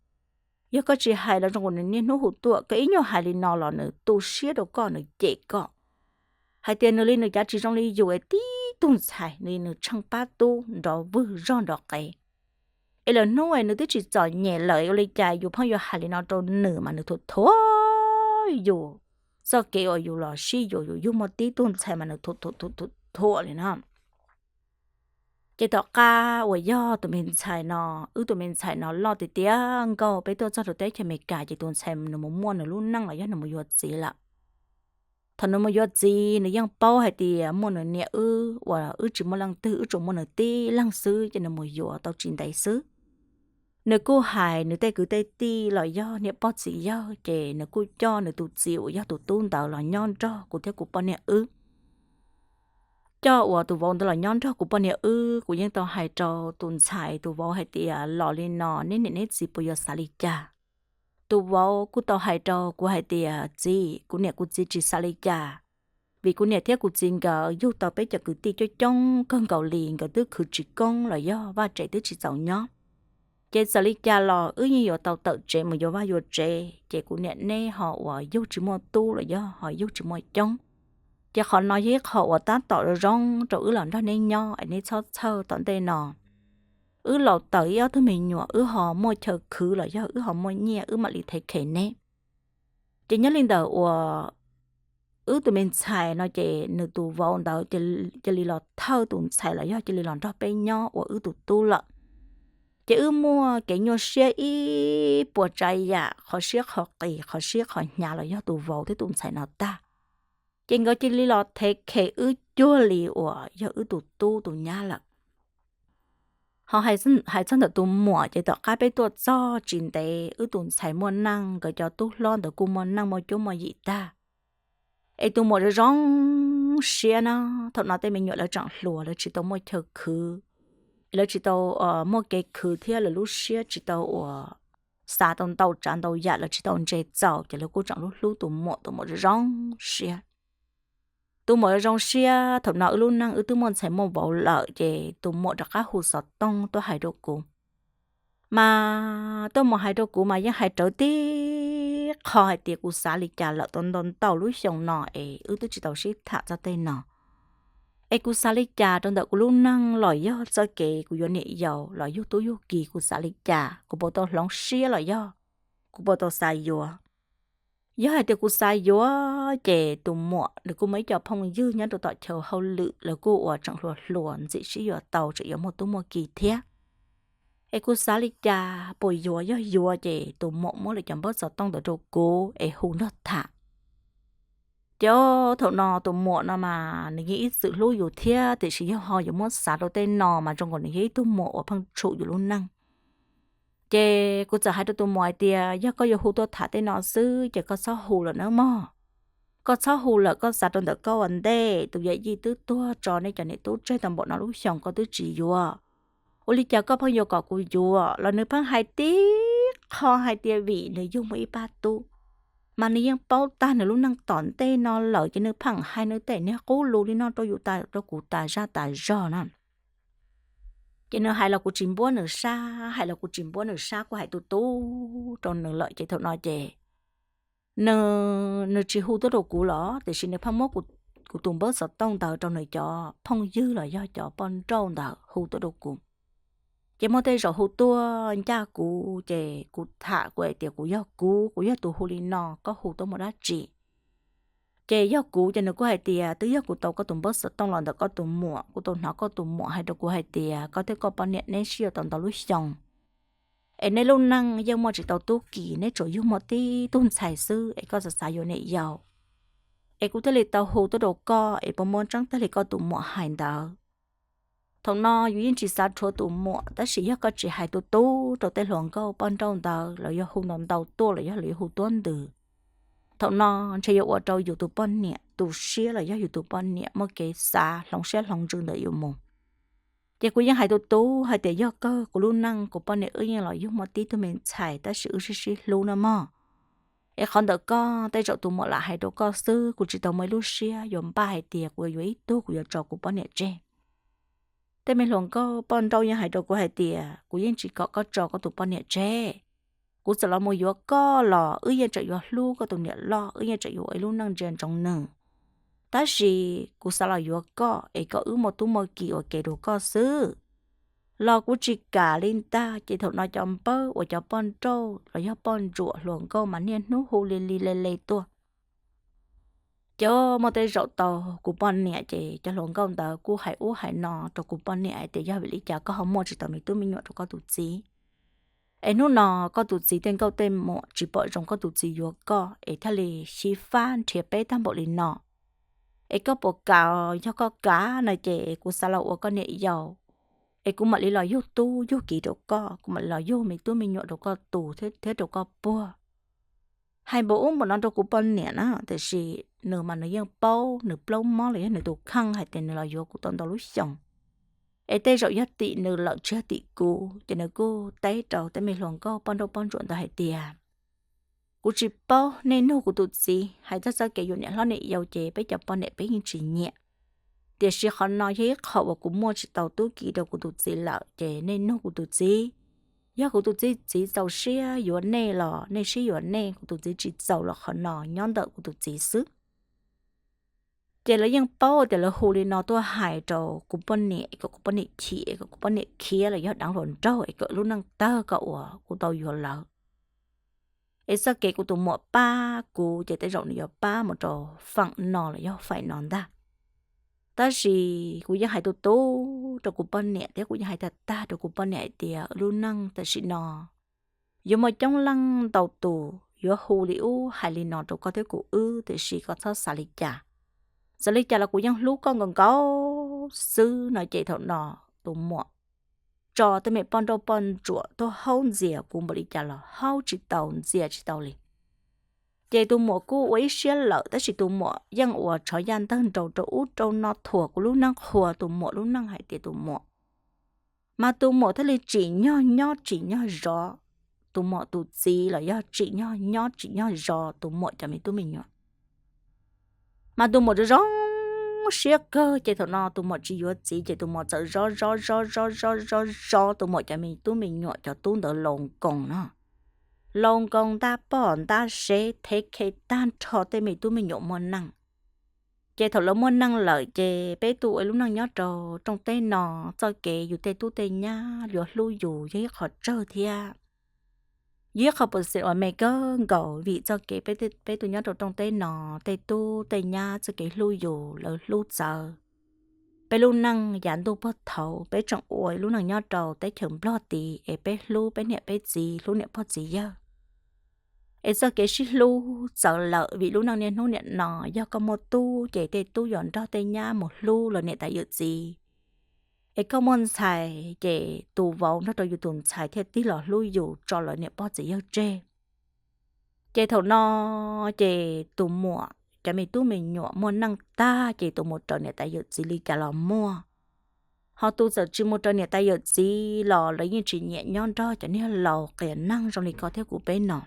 Yog koj tsis hais los zoo nkaus nws niaj hnub hu tuaj, koj ib nyuag hais li no los nws tu siab rau koj, nws cem koj hais tias nws li nws cav tsis zoo li yus es tib tug ntxhais, nws li nws tsheej pab tub nrov vwg zog nrov qev. Es lawm hnub es nws twb tsis txom nyem lawm ua li cas yus pheej yuav hais li no rau nws mas nws thuam thuam yus, txoj kev uas yus los sib yuav yus yug muaj tib tug ntxhais mas nws thuam thuam li no. Ces tom qab uas yog tus me ntxhais no, wb tus me ntxhais no loj tiav tiav nkauj, peb tuaj txog rau teb chaws Amelikas ces tus ntxhais nws mus muaj nws lub neej los yog nws mus yuav txiv lawm. Thaum nws mus yuav txiv nws yeej paub hais tias muaj nws niam wb uas wb tsis muaj leej twg, wb tsuas muaj nws tib leeg xwb, ces nws mus yuav tau tsis ntev xwb. Nws kuj hais nws tej kwv tej tij los yog niam pog txiv yawg, ces nws kuj coj nws tus txiv uas yog tus tub ntawd los nyob nrog kuv thiab kuv poj niam wb. Coj uas tus vauv ntawd los nyob nrog kuv poj niam wb, kuv yeej tau hais rau tus ntxhais tus vauv hais tias los li no neb niam neb txiv puas yuav xav li cas? Tus vauv kuj tau hais rau kuv hais tias txiv, kuv niam kuv txiv tsis xav li cas, vim kuv niam thiab kuv txiv nkawd yug tau peb cov kwv tij coob coob kawg nkaus li, nkawd twb khwv tsis koob los yog vaj tsev twb tsis txaus nyob. Ces txawm li cas los wb yeej yuav tau tawm tsev mus yuav vaj yuav tsev, ces kuv niam neb ho uas yug tsis muaj tub los yog ho yug tsis muaj coob. Ces qhov no yog ib qho uas tab tom zoo zoo rau wb los nrog neb nyob es neb txhob txhawj, tom ntej no wb laus tawm ib ob tug me nyuam, wb ho muaj chaw khwv los yog wb ho muaj nyiaj wb mam li thev khev neb. Ces nyob li ntawm uas wb tus me ntxhais no ces nws tus vauv ntawd cia li los thawj tus ntxhais los yog cia li los nrog peb nyob ua wb tus tub lawm. Ces wb muaj kev nyuaj siab ib puas tsav yam, qhov siab qhov qis, qhov siab qhov hnyav los yog tus vauv thiab tus ntxhais no tag. Ces nkawd cia li los thev khem wb cuag li uas yog wb tus tub tus nyab lawm. Ho hais txog ntawm tus muam ces tom qab peb tuaj txog tsis ntev wb tus ntxhais muaj neej, nkawd cov tub hlob ntawd kuj muaj neej muaj cuab muaj yim tag. Es tus muam zoo zoo siab na, thaum no tej me nyuam lawv tseem hluas lawv tsis tau muaj chaw khwv, es lawv tsis tau muaj kev khwv thiab lawv lub siab tsis tau uas xav tau ntau tsav ntau yam, lawv tsis tau ntse txaus ces lawv kuj tseem hlub hlub tus muam, tus muam zoo zoo siab. Tus muam zoo zoo siab, thaum no wb lub neej wb twb muaj ntxhais muaj vauv lawm ces tus muam rov qab hu xov tooj tuaj hais rau kuv. Mas tuaj mus hais rau kuv mas yeej hais rawv tib qho hais tias kuv xav li cas lawm, tau ntau ntau lub xyoo no es wb twb tsis tau sib tham txog tej no. Es kuv xav li cas rau ntawm kuv lub neej los yog txoj kev kuv yuav niam yau los yug tub yug ki, kuv xav li cas, kuv puas tau hloov siab los yog kuv puas tau xav yuav. Yog hais tias kuv xav yuav ces tus muam nws kuj muaj ib co phooj ywg nyob rau tom chaw hauj lwm, lawv kuj uas tseem hluas hluas ntxim sib yuav tau, tseem yuav muaj tub muaj ki thiab. Es kuv xav li cas, puas yuav, yog yuav ces tus muam muab lawv cov npawb xov tooj ntawd rau kuv es hu nrog tham. Ces thaum no tus muam no mas nws yeej ib txwm hlub yus thiab, tiam sis yog ho yuav muab xav rau tej no mas zoo nkaus nws yog ib tug muam uas pheej tshum yus lub neej. Ces kuv txawm hais rau tus muam hais tias yog koj yuav hu tuaj tham tej no xwb ces koj txhob hu lawm nawb mog. Koj txhob hu lawm, koj xav rau ntawm koj ua ntej, tus yawm yij twb tuag tso nej cov niam tub tseg tau npaum no lub xyoo koj twb tsis yuav. Ua li cas koj pheej yuav kom kuv yuav? Los nws pheej hais tib qho hais tias vim nws yug muaj ib pab tub, mas nws yeej paub tag nws lub neej tom ntej no lawm ces nws pheej hais nws tej niag qub lus li no rau yus, rau kuv tas zaj tas zog na. Ces nws hais los kuv tsis npuab nws sab, hais los kuv tsis npuab nws sab, kuv hais tu tu rau nws lawm ces thaum no ces nws, nws tsis hu tuaj rau kuv los tiam sis nws pheej muab kuv tus npawb xov tooj ntawd rau nws cov phooj ywg los yog cov poj nrauj ntawd hu tuaj rau kuv. Ces muaj tej zaum hu tuaj ncaj kuv ces kuv tham kuv hais tias kuv yog kuv, kuv yog tus hu li no, koj hu tuaj muaj dab tsi? Ces yog kuv ces nws kuj hais tias twb yog kuv tau koj tus npawb xov tooj los ntawm koj tus muam, kuv tau hnov koj tus muam hais rau kuv hais tias koj thiab koj poj niam neb sib yuav tau ntau lub xyoo, es neb lub neej yeej muaj tsis tau tub ki, neb tsuas yug muaj tib tug ntxhais xwb es koj xav xav yuav niam yau. Es kuv thiaj li tau hu tuaj rau koj es puas muaj tseeb tag li koj tus muam hais ntawd. Thaum no yus yeej tsis xav rhuav tus muam, tab sis yog koj tsis hais tu tu rau tej hluas nkauj poj nrauj ntawd los yog hu ntau ntau tuaj los yog lawv yuav hu tuab ntws, thaum no ntshe yuav ua rau yus tus poj niam tu siab los yog yus tus poj niam muaj kev xav hloov siab hloov ntsws ntawm yus mus. Ces kuv yeej hais tu tu hais tias yog kawg kuv lub neej kuv poj niam wb yeej los yug muaj tib tug me ntxhais tab sis wb sib sib hlub no mog. Es qhov ntawm koj tej zaum tus muam lam hais rau koj xwb, kuv tsis tau muaj ib lub siab yuav npaj hais tias kuv yuav ib tug kuv yuav tso kuv poj niam tseg. Tej me hluas nkauj poj nrauj yeej hais rau kuv hais tias kuv yeej tsis kom koj tso koj tus poj niam tseg. Kuv txawm los mus yuav koj los wb yeej tseem yuav hlub koj tus niam loj, wb yeej tseem yuav ua ib lub neej ntsia ntsoov nws. Tab sis kuv xav los yuav koj es kom wb muaj tub muaj ki ua ke rau koj xwb. Los kuv tsis kam li ntag, ces thaum no cov npawb uas cov poj nrauj los yog poj ntsuam hluas nkauj mas niaj hnub hu li li le le tuaj. Ces muaj tej zaum tau kuv poj niam ces cov hluas nkauj ntawd kuj hais ub hais no rau kuv poj niam hais tias yog vim li cas koj ho muaj tsis tau me tub me nyuam rau koj tus txiv, es hnub no koj tus txiv tej nkauj tej muam tsis pom zoo koj tus txiv yuav koj es thiaj li xyiv fab nrhiav peb tag npaum li no. Es koj puas kam? Yog koj kam no ces kuv xav los ua koj niam yau, es kuv mam li los yug tub yug kiv rau koj, kuv mam li los yug me tub me nyuam rau koj tu thiab rau koj puag. Hais npaum ub npaum no rau kuv poj niam na, tiam sis nws mas nws yeej paub, nws plaub mob los yog nws tus kheej hais tias nws los yuav kuv tau ntau lub xyoos. Es tej zaum yog tim nws lawm tsis yog tim kuv, ces nws kuj teb rau tej me hluas nkauj poj nrauj poj ntsuam ntawd hais tias, kuv tsis paub, nej nug kuv tus txiv. Hais txog txoj kev yuav niam hlob niam yau ces peb cov poj niam peb yeej tsis nyiam. Tiam sis qhov no yog ib qho uas kuv muaj tsis tau tub ki rau kuv tus txiv lawm, ces nej nug kuv tus txiv. Yog kuv tus txiv txiv txaus siab yuav nej los nej sib yuav nej, kuv tus txiv tsis txaus los qhov no nyob ntawm kuv tus txiv xwb. Ces lawv yeej paub tias lawv hu li no tuaj hais rau kuv poj niam kom kuv poj niam chim, kom kuv poj niam khiav los yog deev hluas nraug es kom lub neej tawg kom uas kuv tau yuav lawv. Es txoj kev kuv tus muam pab kuv ces tej zaum nws yuav pab mus rau faem no los yog faem no ntag. Tab sis kuv yeej hais tu tu rau kuv poj niam thiab kuv yeej hais tag tag rau kuv poj niam hais tias lub neej tam sim no yuav muaj coob leej ntau tus yuav hu li ub hais li no rau koj thiab kuv wb, tiam sis koj txhob xav li cas. Txawm li cas los kuv yeej hlub koj nkaus nkaus xwb no. Ces thaum no tus muam tso tej me poj nrauj poj ntsuam tuaj haub ntxias kuv npaum li cas los haub tsis tau, ntxias tsis tau li. Ces tus muam kuj ua ib siab lawm, tab sis tus muam yeej ua tshov yaj ntawg nraus rau ub rau no thuam kuv lub neej, qhuas tus muam lub neej hais tias tus muam, mas tus muam thiaj li tsim nyog nyob tsim nyog zov tus muam tus txiv los yog tsim nyog nyob tsim nyog zov tus muam cov me tub me nyuam. Mas tus muam zoo zoo siab kawg, ces thaum no tus muam tsis yuav txiv ces tus muam txawm zov zov zov zov zov zov zov tus muam cov me tub me nyuam cov tub ntawd laus nkoos no, laus nkoos ntaj poj ntaj sev thev khe tag nrho tej me tub me nyuam muaj neej. Ces thaum lawv muaj neej lawm ces peb tuaj ua lub neej nyob rau rooj teb no, txoj kev yus tej tub tej nyab yuav hlub yus yog ib qho tsawg thiab yog ib qho pos uas me kawg nkaus, vim txoj kev peb tuaj nyob rau rooj teb no, tej tub tej nyab txoj kev hlub yus lawv hlub txawv. Peb lub neej yav ntuj puag thaud peb tseem ua lub neej nyob rau teb chaws Nplog tid es peb hlub peb niam peb txiv, hlub niam pog txiv yawg. Es txoj kev sib hlub txawv lawm, vim lub neej niaj hnub niam no yog koj muaj tub ces tej tub yuav nrog tej nyab mus hlub lawv niam tais yawm txiv, es koj muaj ntxhais ces tus vauv nrog rau yus tus ntxhais thiaj tig los hlub yus tso lawv niam pog txiv yawg tseg. Ces thaum no ces tus muam cov me tub me nyuam muaj neej tag ces tus mus raws niam tais yawm txiv li cas los muaj, ho tus txawm tsis mus raws niam tais yawm txiv los lawv yeej tsis nyiam nyob nrog cov niag laus qias neeg zoo li koj thiab kuv peb no.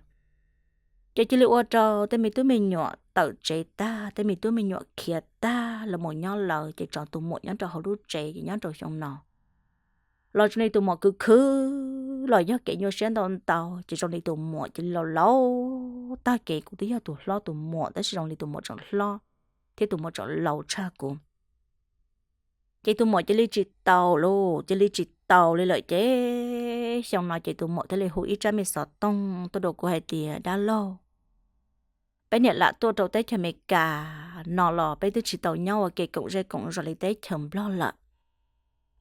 Ces cia li ua rau tej me tub me nyuam tawm tsev tag, tej me tub me nyuam khiav tag, lawv mus nyob lawv ces tso tus muam nyob rau hauv lub tsev ces nyob rau xyoo no los zoo li tus muam khwv khwv los yog kev nyuaj siab ntau ntau, ces zoo li tus muam cia li laus laus tag kev. Kuv twb yog tus hlob tus muam tab sis zoo li tus muam tseem hlob thiab tus muam tseem laus tshaj kuv. Ces tus muam cia li tsis taus lauj, cia li tsis taus li lawm ces xyoo no ces tus muam thiaj li hu ib tsab me xov tooj tuaj rau kuv hais tias dab laug, peb niam lam tuaj rau teb chaws Amelikas no los peb twb tsis tau nyob ua ke koom zej koom zos li teb chaws Nplog lawm.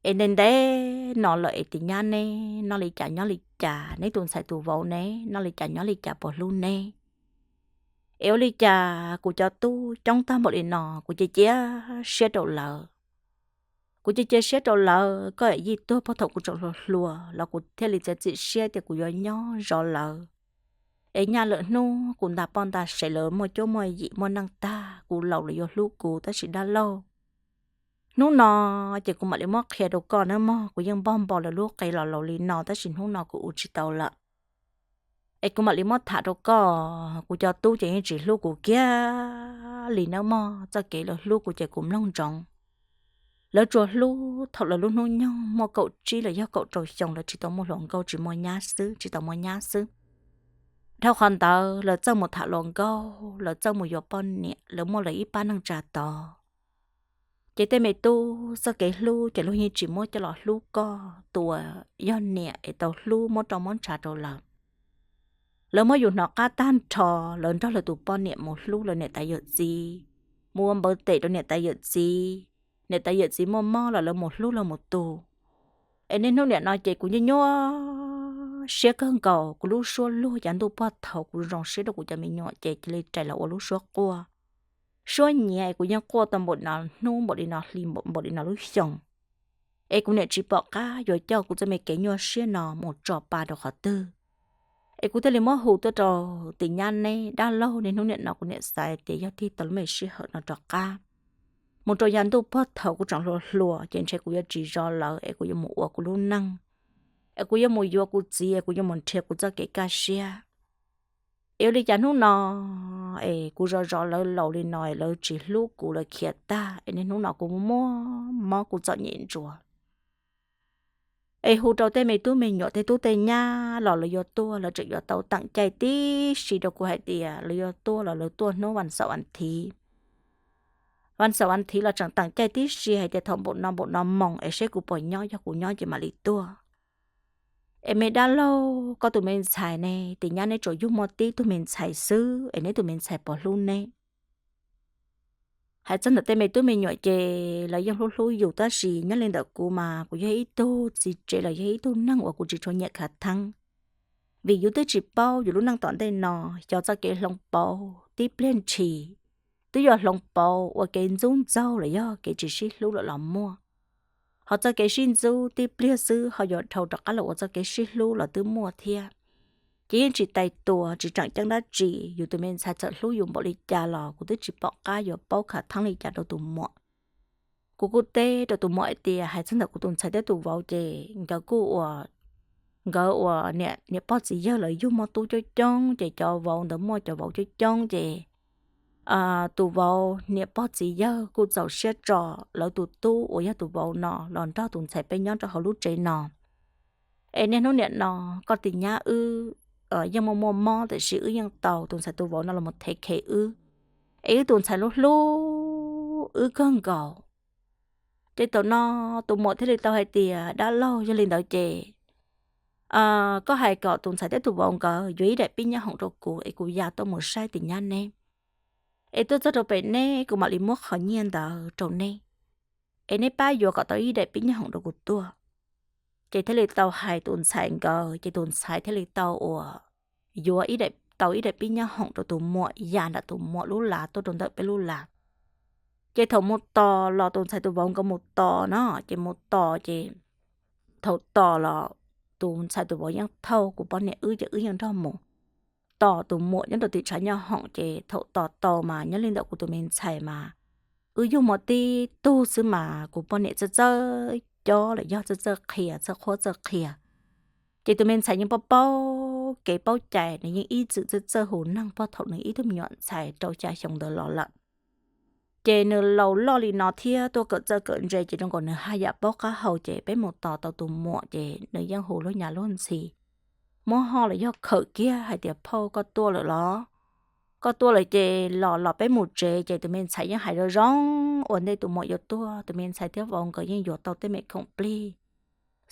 Es ntev ntev no lawm es tus nyab neb noj li cas nyob li cas, neb tus ntxhais tus vauv neb noj li cas nyob li cas puas hlub neb? Es ua li cas kuv cov tub coob tag npaum li no, kuv cia cia siab rau lawv. Kuv cia cia siab rau lawv, koj yij tuag puag thaum kuv tseem hluas hluas los kuv thiaj li txiav txim siab tias kuv yuav nyob zov lawv. Es nyaj lwm hnub kuv nta poj nta sev lawv muaj cuab muaj yim muaj neej tag, kuv laus lawv yuav hlub kuv, tab sis dab laug, hnub no ces kuv mam li muab qhia rau koj nawb mog, kuv yeej npog npo lawv lub qe los laus li no tab sis hnub no kuv ua tsis tau lawm. Es kuv mam li muab tham rau koj, kuv cov tub ces yeej tsis hlub kuv kiag li nawb mog, txoj kev lawv hlub kuv ces kuv mloog ntsoov. Lawv tsuas hlub thaum lawv lub hnub nyoog muaj kaum tsib los yog kaum rau xyoo, lawv tsis tau muaj hluas nkauj, tsis muaj nyab xwb, tsis tau muaj nyab xwb. Dhau qhov ntawd lawv txawj mus tham hluas nkauj, lawv txawj mus yuav poj niam, lawv muaj lawv ib pab neej tsa tod. Ces tej me tub, txoj kev hlub ces luag yeej tsis muab coj los hlub koj, tus uas yog niam es tau hlub muab rau muab ntshav rau lawv. Lawv muab yus hnov qab tag nrho, lawv nrog lawv tus poj niam mus hlub lawv niam tais yawm txiv, mus ua npawv tes rau niam tais yawm txiv, niam tais yawm txiv muaj mob los lawv mus hlub lawv mus tu. Es niaj hnub niam no ces kuv nyuaj nyuaj siab kawg nkaus, kuv lub suab luag yav ntuj puag thaum kuv zoo siab rau kuv cov me nyuam ces cia li rais los ua lub suab quaj. Suab nyiav es kuv yeej quaj tau npaum no hnub npaum li no hli npaum li no lub xyoo. Es kuv niam tsis pom qab yuav coj kuv txoj me kev nyuaj siab no mus tso pa rau qhov twg. Es kuv thiaj li muab hu tuaj rau tim nyab neb dab laug, niaj hnub niam no kuv niam xav tias yog tig tau lub me sij hawm no rov qab mus rau yav ntuj puag thaum kuv tseem hluas hluas ces ntshe kuv yuav tsis zov lawv es kuv yuav mus ua kuv lub neej, es kuv yuav mus yuav kuv txiv es kuv yuav mus nrhiav kuv txoj kev kaj siab. Es ua li cas hnub no es kuv zov zov lawv laus li no es lawv tsis hlub kuv, lawv khiav tag, es niaj hnub no kuv muaj mob kuv txom nyem ntsuav. Es hu rau tej me tub me nyuam tej tub tej nyab los lawv yuav tuaj lawv tseem yuav tau teem caij tib si rau kuv hais tias lawv yuav tuaj los lawv tuaj hnub vas xaum vas thiv. Vas xaum vas thiv los tseem teem caij tib si hais tias thaum npaum no npaum no moos es seb kuv puas nyob, yog kuv nyob ces mam li tuaj. Es me dab laug, koj tus me ntxhais ne, tim nyab neb tsuas yug muaj tib tug me ntxhais xwb es neb tus me ntxhais puas hlub neb? Hais txog ntawm tej me tub me nyuam ces lawv yeej hlub hlub yus, tab sis nyob li ntawm kuv mas kuv yog ib tug txiv tsev los yog ib tug neeg uas kuv tsis tshua nyiam khav theeb. Vim yus twb tsis paub yus lub neej tom ntej no, xyov txoj kev hloov pauv tib pliag ntshis twb yuav hloov pauv ua kev ntxub ntxaug los yog kev tsis sib hlub lawm los muaj. Ho txoj kev sib ntxub tib pliag xwb ho yuav dhau rov qab los ua txoj kev sib hlub los twb muaj thiab. Ces yeej tsis tais tua tsis tseem ceeb dab tsi, yus tus me ntxhais txawm hlub yus npaum li cas los kuv twb tsis pom qab yuav paub khav theeb li cas rau tus muam. Kuv kuj teb rau tus muam hais tias hais txog ntawm kuv tus ntxhais thiab tus vauv ces nkawd kuj ua, nkawd ua niam pog txiv yawg lawv yug muaj tub coob coob ces cov vauv ntawd muaj cov vauv coob coob ces tus vauv niam pog txiv yawg kuj txaus siab tso lawv tus tub uas yog tus vauv no los nrog tus ntxhais peb nyob rau hauv lub tsev no. Es niaj hnub niam no koj tim nyab wb yeej muaj muaj mob tiam sis wb yeej tau tus ntxhais tus vauv no los mus thev khev wb, es wb tus ntxhais hlub hlub wb kawg nkaus. Ces thaum no tus muam thiaj li tau hais tias dab laug, yog li ntawd ces koj hais kom tus ntxhais thiab tus vauv nkawd yuav ib daim pib nyab hoom rau kuv es kuv ya tuaj mus saib tim nyab neb, es tuaj txog rau pem neb kuv mam li muab qhov nyiaj ntawd rau neb, es neb pab yuav kom tau ib daim pib nyab hoom rau kuv tuaj. Ces thiaj li tau hais tus ntxhais nkawd ces tus ntxhais thiaj li tau uas yuav tau ib daim pib nyab hoom rau tus muam ya nram tus muam lub lav tuaj rau ntawm peb lub lav. Ces thaum mus tos los tus ntxhais tus vauv nkawd mus tos no ces mus tos ces thaum tos los tus ntxhais tus vauv yeej thauj kuv poj niam wb ces wb yeej nrog mus tos tus muam nyob rau tim tshav nyab hoom ces thaum tos tau mas nyob li ntawm kuv tus me ntxhais mas wb yug muaj tib tug xwb mas kuv poj niam txawj txawj cob los yog txawj txawj qhia txawj qhuab txawj qhia. Ces tus me ntxhais yeej paub paub kev paub cai, nws yeej ib txwm txawj txawj hu neeg puag thaum nws ib tug me nyuam ntxhais rau xya xyoo ntawd los lawm. Ces nws laus loj li no thiab tuaj kawm txawj kawm ntse ces zoo nkaus nws haj yam paub qab hau ces peb mus tos tau tus muam ces nws yeej hu luag nyav luag ntxhi, muab ho los yog khawm kiag hais tias phauj koj tuaj lawm los? Koj tuaj lawm ces los los peb mus tsev. Ces tus me ntxhais yeej hais zoo zoo ua ntej tus muam yuav tuaj, tus me ntxhais thiab vauv nkawd yeej yuav tau tej me khoom plig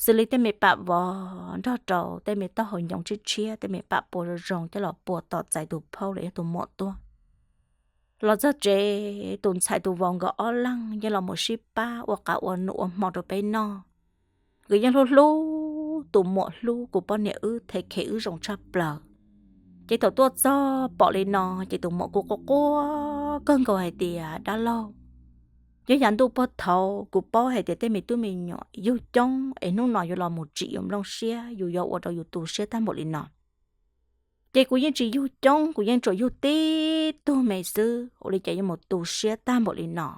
xws li tej me pam vov nrog rau tej me taub hau nyoos tshiab tshiab, tej me pam pua zoo zoo coj los pua tos txais tus phauj los yog tus muam tuaj. Los txog tsev tus ntxhais tus vauv nkawd ob leeg yeej los mus sib pab ua qav ua num ua hmo rau peb noj. Nkawd yeej hlub hlub tus muam hlub kuv poj niam wb, thev khev wb zoo tshaj plaws. Ces thaum tuaj txog pom li no ces tus muam kuj quaj quaj kawg nkaus hais tias dab laug, yog yav ntuj puag thaud kuv paub hais tias tej me tub me nyuam yug coob es hnub no yuav los mus tsim yus nplooj siab, yus yuav ua rau yus tu siab tag npaum li no. Ces kuv yeej tsis yug coob, kuv yeej tsuas yug tib tug me xwb, ua li cas yuav mus tu siab tag npaum li no.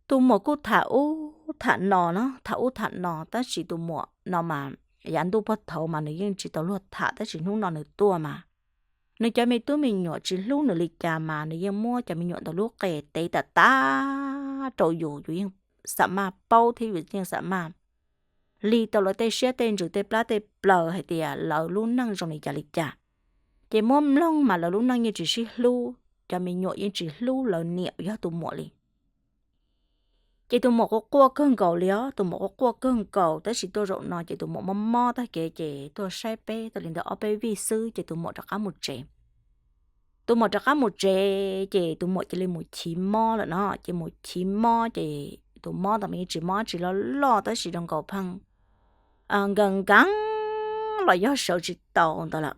Tus muam kuj tham ub tham no na, tham ub tham no tab sis tus muam no mas yav ntuj puag thaud mas nws yeej tsis tau luag tham tab sis hnub no nws tuaj mas nws cov me tub me nyuam tsis hlub nws li cas mas nws yeej muab cov me nyuam ntawd lub qe tev tas tas rau yus, yus yeej xam maj paub thiab yus yeej xam maj li tau lawv tej siab tej ntsws tej plab tej plaws hais tias lawv lub neej zoo li cas li cas. Ces muab mloog mas lawv lub neej yeej tsis sib hlub, cov me nyuam yeej tsis hlub lawv niam uas yog tus muam li. Ces tus muam quaj quaj kawg nkaus li os, tus muam quaj quaj kawg nkaus tab sis tuaj zaum no ces tus muam mob mob tag kev ces tuaj saib peb tau li ntawd ob peb vij xwb ces tus muam rov qab mus tsev. Tus muam rov qab mus tsev ces tus muam cia li mus chiv mob lawm no, ces mus chiv mob ces tus mob ntawd mas yeej tsis mob tsis loj loj tab sis zoo nkaus pheej nkees nkees los yog sawv tsis tau ntawd lawm.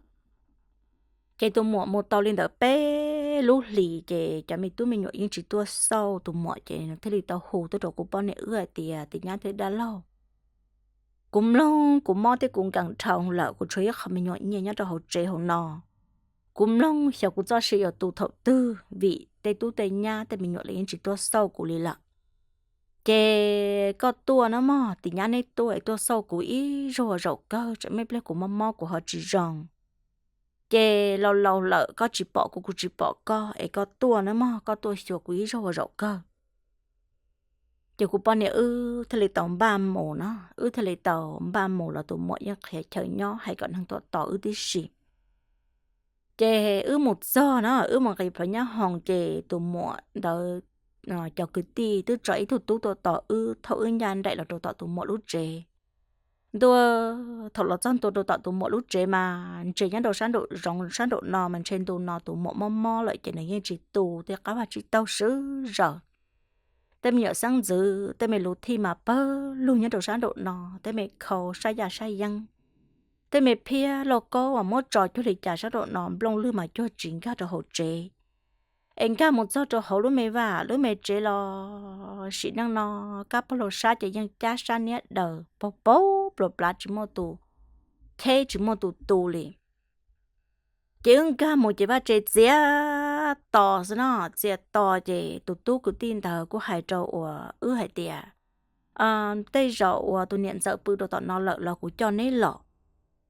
Ces tus muam mus tau li ntawd peb lub hlis ces cov me tub me nyuam yeej tsis tuaj xauj tus muam ces nws thiaj li tau hu tuaj rau kuv poj niam wb hais tias, tis nyab thiab dab laug, kuv mloog kuv mob thiab kuv nkees dhau lawm, kuv tshuav ib qho me nyuam nyiaj nyob rau hauv tsev hauv no. Kuv mloog xyov kuv txoj sia yuav tu thaum twg vim tej tub tej nyab tej me nyuam los yeej tsis tuaj xauj kuv li lawm. Ces koj tuaj na mog, tis nyab neb tuaj es tuaj xauj kuv ib zaug ua zaum kawg, tsam muaj pliag kuv mob mob kuv ho tsis zoo. Ces laus laus lawm koj tsis pom kuv kuv tsis pom koj es koj tuaj na mog, koj tuaj xyuas kuv ib zaug ua zaum kawg. Ces kuv poj niam wb thiaj li tau npaj mus no, wb thiaj li tau npaj mus los tus muam yeej qhia chaw nyob hais kom neeg tuaj tos wb tib si. Ces wb mus txog na, wb mus nqis plhuav nyab hoom ces tus muam ntawd cov kwv tij twb tso ib tug tub tuaj tos wb, thauj wb ncaj nraim los rau tom tus muam lub tsev. Ntuj, thaum los txog ntua rau tom tus muam lub tsev mas ntshe nyob rau sab nraum zoov sab nraum no mas ntshe ntu no tus muam mob mob lawm ces nws yeej tsis tu tej qab vaj tsib taug swb zaws. Tej me nyuam xeeb ntxwv tej me lus thij mas pawg lug nyob rau sab nraum no, tej me khau sab yaj sab yeeb, tej me phiab lauj kaub uas muab tso cuag li cas sab nraum no nplooj lwg mas cuag tsis nkag rau hauv tsev. Es nkag mus txog rau hauv lub me vaj lub me tsev los sim neej no kab pag lug sab ces yeej cab sab niab daws paug paug pluas plav tsis muaj tus cheb tsis muaj tus tu li. Ces wb nkag mus ces vaj tse txias to xwb no, txias to ces tus tub kwv tij ntawd kuj hais rau uas wb hais tias, tej zaum uas tus niam ntxawm pw rau tom no lawm los kuv coj neb los.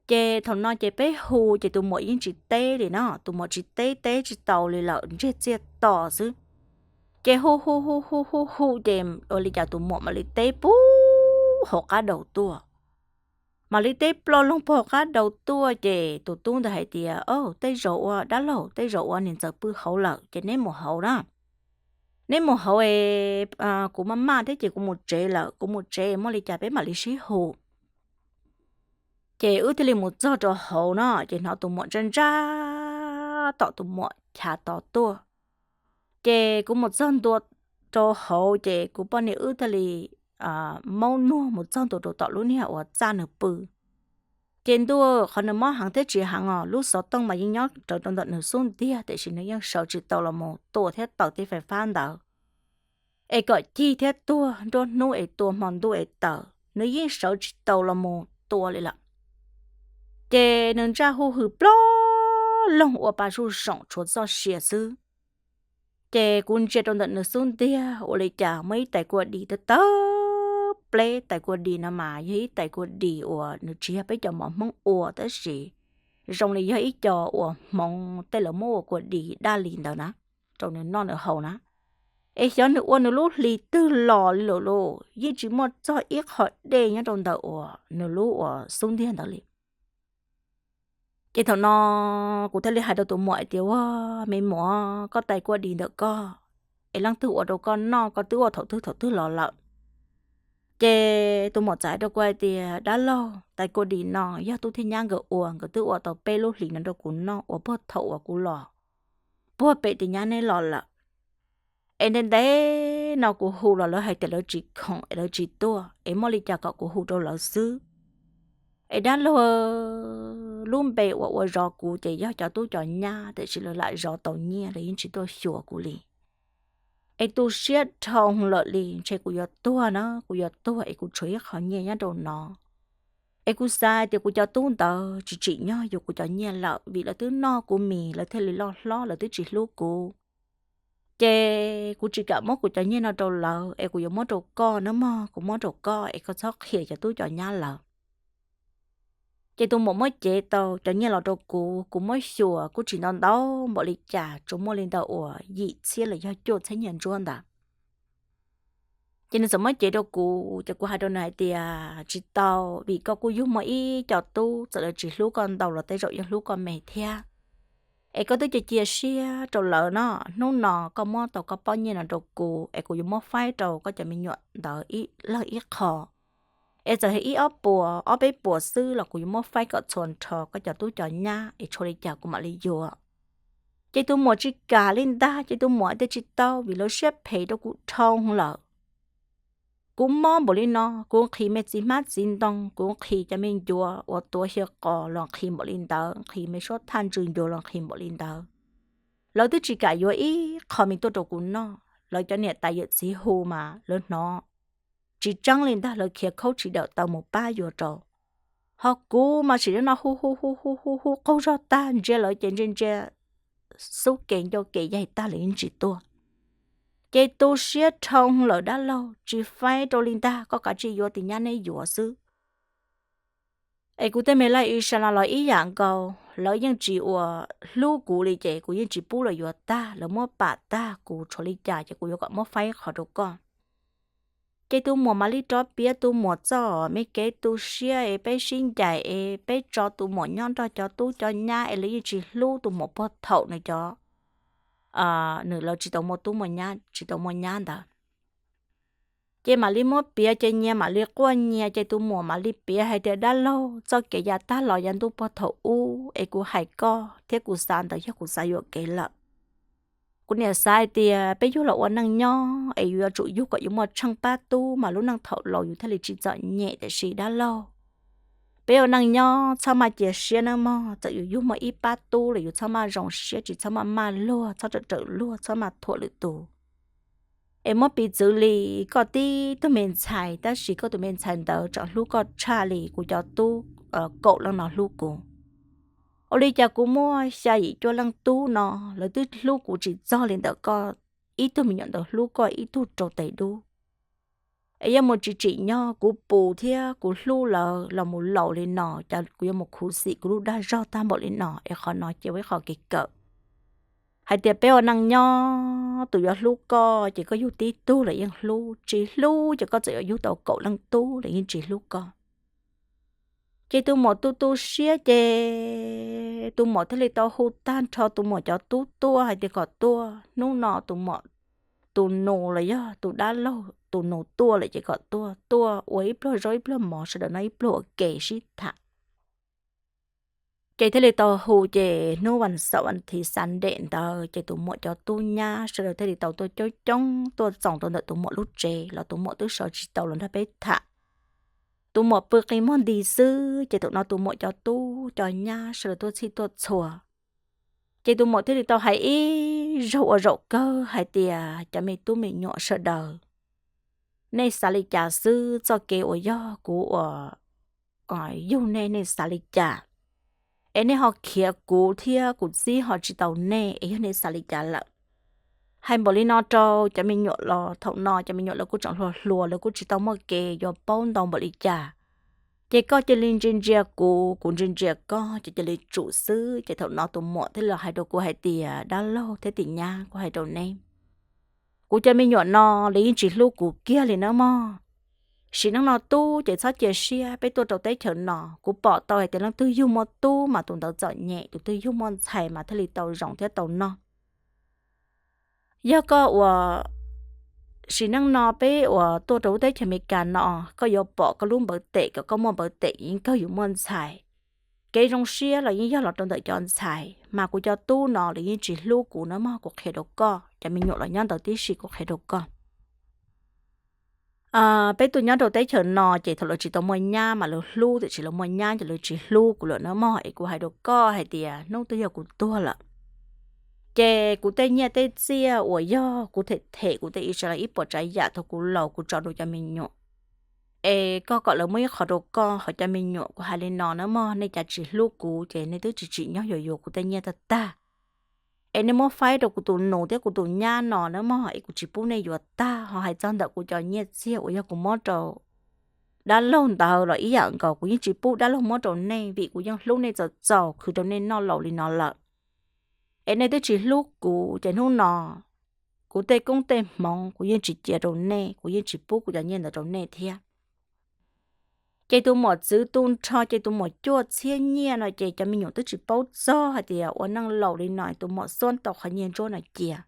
Ces thaum no ces peb hu ces tus muam yeej tsis teb li no, tus muam tsis teb teb tsis tau li lawm ntseg txias to xwb. Ces hu hu hu hu hu hu ces ua li cas tus muam mam li teb puag hauv qab daus tuaj. Mam li teb ploj loog puag hauv qab daus tuaj ces tus tub ntawd hais tias, tej zaum ua dab laug, tej zaum ua niam ntxawm pw hauv lawm ces neb mus hauv na. Neb mus hauv es kuv maj maj thiab ces kuv mus tsev lawm, kuv mus tsev muaj li cas peb mam li sib hu. Ces wb thiaj li mus txog rau hauv no ces hnov tus muam ntsaj ntsaj tom tus muam chav to tuaj. Ces kuv mus txog ntua rau hauv ces kuv poj niam wb thiaj li maub nuag mus txog ntua rau tom lub niag uas txaj nws pw. Ces ntuj, qhov nws mob heev thiab tsis heev os, lub xov tooj mas yeej nyob rawv rau ntawm nws xub ntiag tiam sis nws yeej sawv tsis tau los mus tua thiab taws tej fais fab ntawd. Es kom cig thiab tuag nruab hnub es tua hmo ntuj es taws nws yeej sawv tsis tau los mus tua li lawm. Ces nws ntsaj hu hws plob loog ua pa zuj zoom tshuav txoj sia xwb. Ces kuv ntsia rau ntawm nws xub ntiag ua li cas muaj ib tais kua dis tawv tawv pleb, tais kua dis no mas yog ib tais kua dis uas nws tsis yog peb cov mov Hmoob ua tab sis zoo li yog ib co uas hmoov tej lawv muab ua kua dis daj li ntawd na, rau nws noj nws haus na. Es xyov nws ua nws lub hlis twg los li lawm lauj, yeej tsis muaj txog ib qho dej nyob rau ntawm uas nws lub uas xub ntiag ntawd li. Ces thaum no kuv thiaj li hais rau tus muam hais tias, ua me muam, koj tais kua dis ntawm koj es leej twg ua rau koj noj, koj twb ua thaum twg thaum twg los lawm? Ces tus muam txawm hais rau kuv hais tias, dab laug, tais kua dis no yog tub thiab nyab nkawd ua, nkawd twb ua tau peb lub hlis no rau kuv noj uas puag thaum uas kuv los puag pem tim nyab neb los lawm. Es ntev ntev no kuv hu los lawv hais tias lawv tsis khoom es lawv tsis tuaj, es muaj li cas kom kuv hu rau lawv xwb. Es dab laug, lub npe uas ua zov kuv ces yog cov tub cov nyab tiam sis lawv lam zov tau nyiaj lawv yeej tsis tuaj xyuas kuv li. Es tu siab dhau lawm li, ntshe kuv yuav tuag na, kuv yuav tuag es kuv tshuav ib qho nyiaj nyob rau no. Es kuv xav tias kuv cov tub ntawd tsis tsim nyog yuav kuv cov nyiaj lawm vim lawv twb noj kuv mis lawv thiaj li loj hlob, lawv twb tsis hlub kuv. Ces kuv tsis kam muab kuv cov nyiaj no rau lawv es kuv yuav muab rau koj nawb mog, kuv muab rau koj es koj txhob qhia cov tub cov nyab lawv. Ces tus muam muab cev tau cov nyiaj los rau kuv, kuv muab xyuas kuj tsis ntau ntau npaum li cas, tsuas muaj li ntawm uas yim txhiab los yog cuaj txhiab nyiaj ntsuab ntawd. Ces nws txawm muab cev rau kuv ces kuv hais rau nws hais tias, tsis tau, vim koj kuj yug muaj ib co tub, txawm lawv tsis hlub koj ntau los tej zaum yeej hlub koj me thiab. Es koj twb cia cia siab rau lawv no, hnub no koj muab tau koj pob nyiaj no rau kuv es kuv yuav muab faib rau koj cov me nyuam ntawd ib leeg ib qho. Es txawm hais ib ob puas ob peb puas xwb los kuv yuav muab faib kom txhua nrho koj cov tub cov nyab es tshuav li cas kuv mam li yuav. Ces tus muam tsis kam li ntag, ces tus muam tias tsis tau vim lawv siab phem rau kuv dhau lawm. Kuv mob npaum li no, kuv nqhis me txiv hmab txiv ntoo, kuv nqhis cov me ncuav uas tuav xyaw qos los nqhis npaum li ntawd, nqhis me suab thaj ntsws ncuav los nqhis npaum li ntawd. Lawv twb tsis kam yuav ib qho me tuaj rau kuv noj, lawv cov niam tais yawm txiv hu mas lawv hnov tsis tseeb li ntag, lawv khiav khaub tsis dawm taw mus pab yuav rau. Ho kuv mas sim neej no hu hu hu hu hu hu qaug zog tag, ntsia lawv ces ntsia ntsia xub kev ncauj kev yaig tag lawv yeej tsis tuaj. Ces tu siab dhau lawm dab laug, tsis faib rau li ntag, koj kav tsij yuav tim nyab neb yuav xwb. Es kuv tej me laj i sa no los ib yam nkaus, lawv yeej tsis ua hlub kuv li ces kuv yeej tsis pub lawv yuav tag, lawv muab pam tag kuv tshuav li cas ces kuv yuav kom muab faib qhov rau koj. Ces tus muam mam li rov piav tus muam txoj me kev tu siab es peb sib ncaim es peb tso tus muam nyob nrog cov tub cov nyab es lawv yeej tsis hlub tus muam puag thaum nws cov, nws lawv tsis tau muaj tub muaj nyab, tsis tau muaj nyab ntawd. Ces mam li muab piav ces nyias mam li quaj nyias, ces tus muam mam li piav hais tias, dab laug, txoj kev yav tag los yav ntuj puag thaum ub es kuv hais koj thiab kuv xav ntawd yog kuv xav yuam kev lawm. Kuv niam xav hais tias peb yug los ua neej nyob es yus yuav tsum yug kom yus muaj tsheej pab tub mas lub neej thaum laus yus thiaj li tsis txom nyem, tiam sis dab laug, peb ua neej nyob txhob maj cia siab nawb mog, txawm yus yug muaj ib pab tub los yus txhob maj zoo siab, tsis txhob maj maj luag, txhob rawm rawm luag, txhob maj thuam lwm tus. Es muab piv txwv li koj tib tug me ntxhais, tab sis koj tus me ntxhais ntawd tseem hlub koj tshaj li kuv cov tub kaum leej no hlub kuv. Ua li cas kuv muaj xya yim cuaj leej tub no, lawv twb hlub kuv tsis txog li ntawm koj ib tug me nyuam ntawd hlub koj ib tug rau tes dub. Es yuav mus tsis tsim nyog kuv pus thiab kuv hlub lawv los mus laus li no, cas kuv yuav mus khuv xim kuv lub dag zog tag npaum li no, es qhov no cia ua ib qho kev kawm. Hais tias peb ua neej nyob, tus yuav hlub koj ces koj yug tib tug los yeej hlub, tsis hlub ces koj txawm yuav yug tau kaum leej tub los yeej tsis hlub koj. Ces tus muam tu tu siab ces tus muam thiaj li tau hu tag nrho tus muam cov tub tuaj hais tias kom tuaj, hnub no tus muam tus nus los yog tus dab laug tus nus tuaj lawm ces kom tuaj, tuaj ua ib pluag zaub ib pluag mov sawv daws noj ib pluag ua ke sib tham. Ces thiaj li tau hu, ces hnub vas xaum vas thiv Sunday ntawd ces tus muam cov tub nyab sawv daws thiaj li tau tuaj coob coob tuaj txoos rau ntawm tus muam lub tsev los tus muam twb sawv tsis tau los nrog peb tham. Tus muam pw qi muag nti xwb ces thaum no tus muam cov tub cov nyab sawv daws tuaj txhij tuaj txhua. Ces tus muam thiaj li tau hais ib zaug ua zaum kawg hais tias, cov me tub me nyuam sawv daws, nej xav li cas xwb, txoj kev uas yog kuv ua yug nej, nej xav li cas? Es nej ho khiav kuv thiab kuv txib ho tsis tau nej, es yog nej xav li cas lawm? Hais npaum li no rau cov me nyuam los thaum no cov me nyuam lawv kuj tseem hluas hluas, lawv kuj tsis tau muaj kev yuav paub ntau npaum li cas. Ces koj cia li ntsia ntsia kuv, kuv ntsia ntsia koj, ces cia li tsum xwb. Ces thaum no tus muam thiaj li hais rau kuv hais tias, dab laug thiab tim nyab, kuv hais rau neb, kuv cov me nyuam no lawv yeej tsis hlub kuv kiag li nawb mog. Sim neej no tub ces txhob cia siab, peb tuaj rau teb chaws no kuv pom tau hais tias leej twg yug muaj tub mas tus ntawd txom nyem, tus twg yug muaj ntxhais mas thiaj li tau zoo thiab tau noj. Yog koj uas sim neej no peb uas tuaj rau lub teb chaws Amelikas no, koj yuav pom koj lub npawv tes kom koj muaj npawv tes yeej kawg yuav muaj ntxhais. Kev zoo siab los yeej yog los rau ntawm cov ntxhais, mas kuv cov tub no lawv yeej tsis hlub kuv nawb mog, kuv qhia rau koj, cov me nyuam los nyob ntawd tib si, kuv qhia rau koj. Peb tuaj nyob rau teb chaws no ces thaum lawv tsis tau muaj nyab mas lawv hlub, tiam sis lawv muaj nyab ces lawv tsis hlub kuv lawm nawb mog. Es kuv hais rau koj hais tias hnub twg yog kuv tuag lawm, ces kuv tej nyiaj tej txiaj uas yog kuv them them kuv tej ib sawv daws ib puas tsav yam thaum kuv laus kuv tso rau cov me nyuam. Es koj kom lawv muab ib qho rau koj, ho cov me nyuam, kuv hais li no nawb mog, nej cas tsis hlub kuv ces nej twb tsis tsim nyog yuav yuav kuv tej nyiaj tag tag. Es nej muab faib rau kuv tus nus thiab kuv tus nyab no nawb mog, es kuv tsis pub nej yuav tag. Ho hais txog ntawm kuv cov nyiaj txiag uas yog kuv muab rau dab laug ntawd los ib yam nkaus, kuv yeej tsis pub dab laug muab rau nej, vim kuv yeej hlub nej txaus txaus khwv rau nej noj laus li no lawm. Es nej twb tsis hlub kuv ces hnub no kuv tej koob tej hmoov kuv yeej tsis cia rau nej, kuv yeej tsis pub kuv cov nyiaj ntawd rau nej thiab. Ces tus muam txwv tu nrho ces tus muam cuaj txhiab nyiaj no ces cov me nyuam twb tsis paub txog hais tias ua neej laus li no tus muam xuab tau qhov nyiaj ntsuab no cia.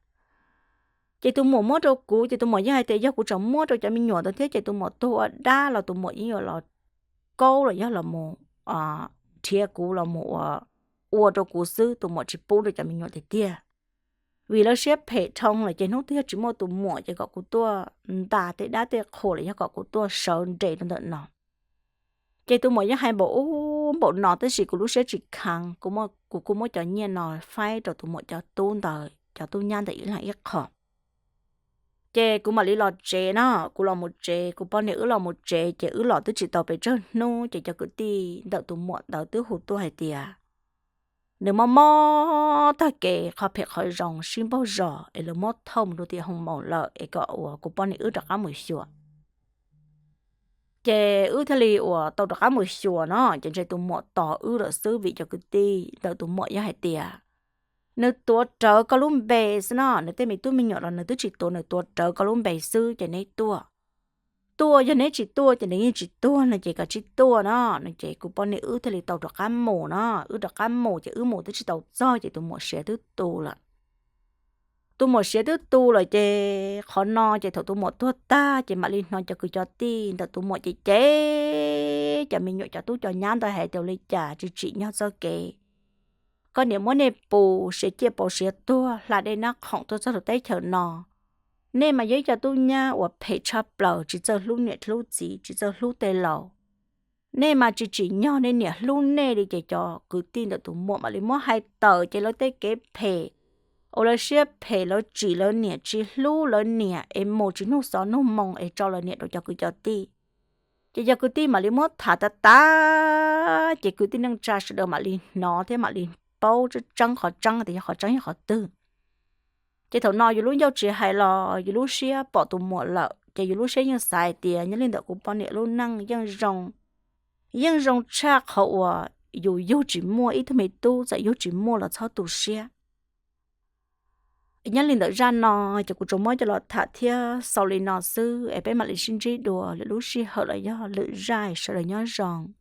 Ces tus muam muab rau kuv ces tus muam yeej hais tias yog kuv tseem muab rau cov me nyuam ntawd thiab ces tus muam tuag ua dab los tus muam yeej yuav los kaub los yog los mus nrhiav kuv los mus ua, ua rau kuv xwb, tus muam tsis pub rau cov me nyuam tiag tiag. Vim lawv siab phem dhau lawm ces hnub twg yog tsis muaj tus muam ces kom kuv tuaj ntas tej dab tej qhua los yog kom kuv tuaj sawv nres rau ntawm no. Ces tus muam yeej hais npaum ub npaum no tab sis kuv lub siab tsis kheev, kuv kuj muab cov nyiaj no faib rau tus muam cov tub ntawd, cov tub nyab ntawd ib leeg ib qho. Ces kuv mam li los tsev no, kuv los mus tsev, kuv poj niam wb los mus tsev ces wb los twb tsis tau pes tsawg hnub ces cov kwv tij ntawm tus muam ntawd twb hu tuaj hais tias nws mob mob tag kev, qhov phem qhov zoo sib npaug zos es lawv muab thauj mus rau tim hoo maus lawm es kom uas kuv poj niam wb rov qab mus xyuas. Ces wb thiaj li uas tau rov qab mus xyuas no ces ntshe tus muam tos wb lawm xwb, vim cov kwv tij ntawm tus muam yeej hais tias nws tuav rawv koj lub npe xwb no, nws tej me tub me nyuam los nws twb tsis tuav, nws tuav rawv koj lub npe xwb ces neb tuaj. Tuaj, yog neb tsis tuaj ces nws yeej tsis tuag no ces koj tsij tuaj no no ces kuv poj niam wb thiaj li tau rov qab mus no, wb rov qab mus ces wb mus twb tsis tau txog ces tus muam siav twb tu lawm. tus muam siav twb tu lawm ces qhov no ces thaum tus muam tuag tag ces mam li hnov cov kwv cov tij ntawm tus muam ces cem cov me nyuam cov tub cov nyab ntawd hais tias ua li cas tsis tsim nyog txoj kev, koj niam muab nej pus siav ciaj pauv siav tuag hla dej nab khoom tuaj txog rau teb chaws no. Nej mas yog ib co tub nyab uas phem tshaj plaws, tsis txawj hlub niam hlub txiv, tsis txawj hlub tej laus. Nej mas tsis tsim nyog nej niam hlub nej li. Ces cov kwv tij ntawm tus muam mam li muab hais tawm ces lawv tej kev phem uas lawv siab phem, lawv tsim lawv niam, tsis hlub lawv niam es mus tsis nug xov nug moo es tso lawv niam rau cov kwv cov tij. Ces cov kwv tij mam li muab tham tas tas ces kwv tij neej tsa sawv daws mam li hnov thiab mam li paub tseeb tseeb qhov tseeb tias yog qhov tseeb yog qhov twg. Ces thaum no yus lub ncauj tsis hais los yus lub siab pom tus muam lawm ces yus lub siab yeej xav hais tias nyob li ntawm kuv poj niam lub neej yeej zoo, yeej zoo tshaj qhov uas yus yug tsis muaj ib tug me tub, txawm yug tsis muaj los txhob tu siab. Nyob li ntawm zaj no ces kuv tsuas muab coj los tham thiab xaus li no xwb es peb mam li sib ntsib dua lwm lub sij hawm los yog lwm zaj, sawv daws nyob zoo.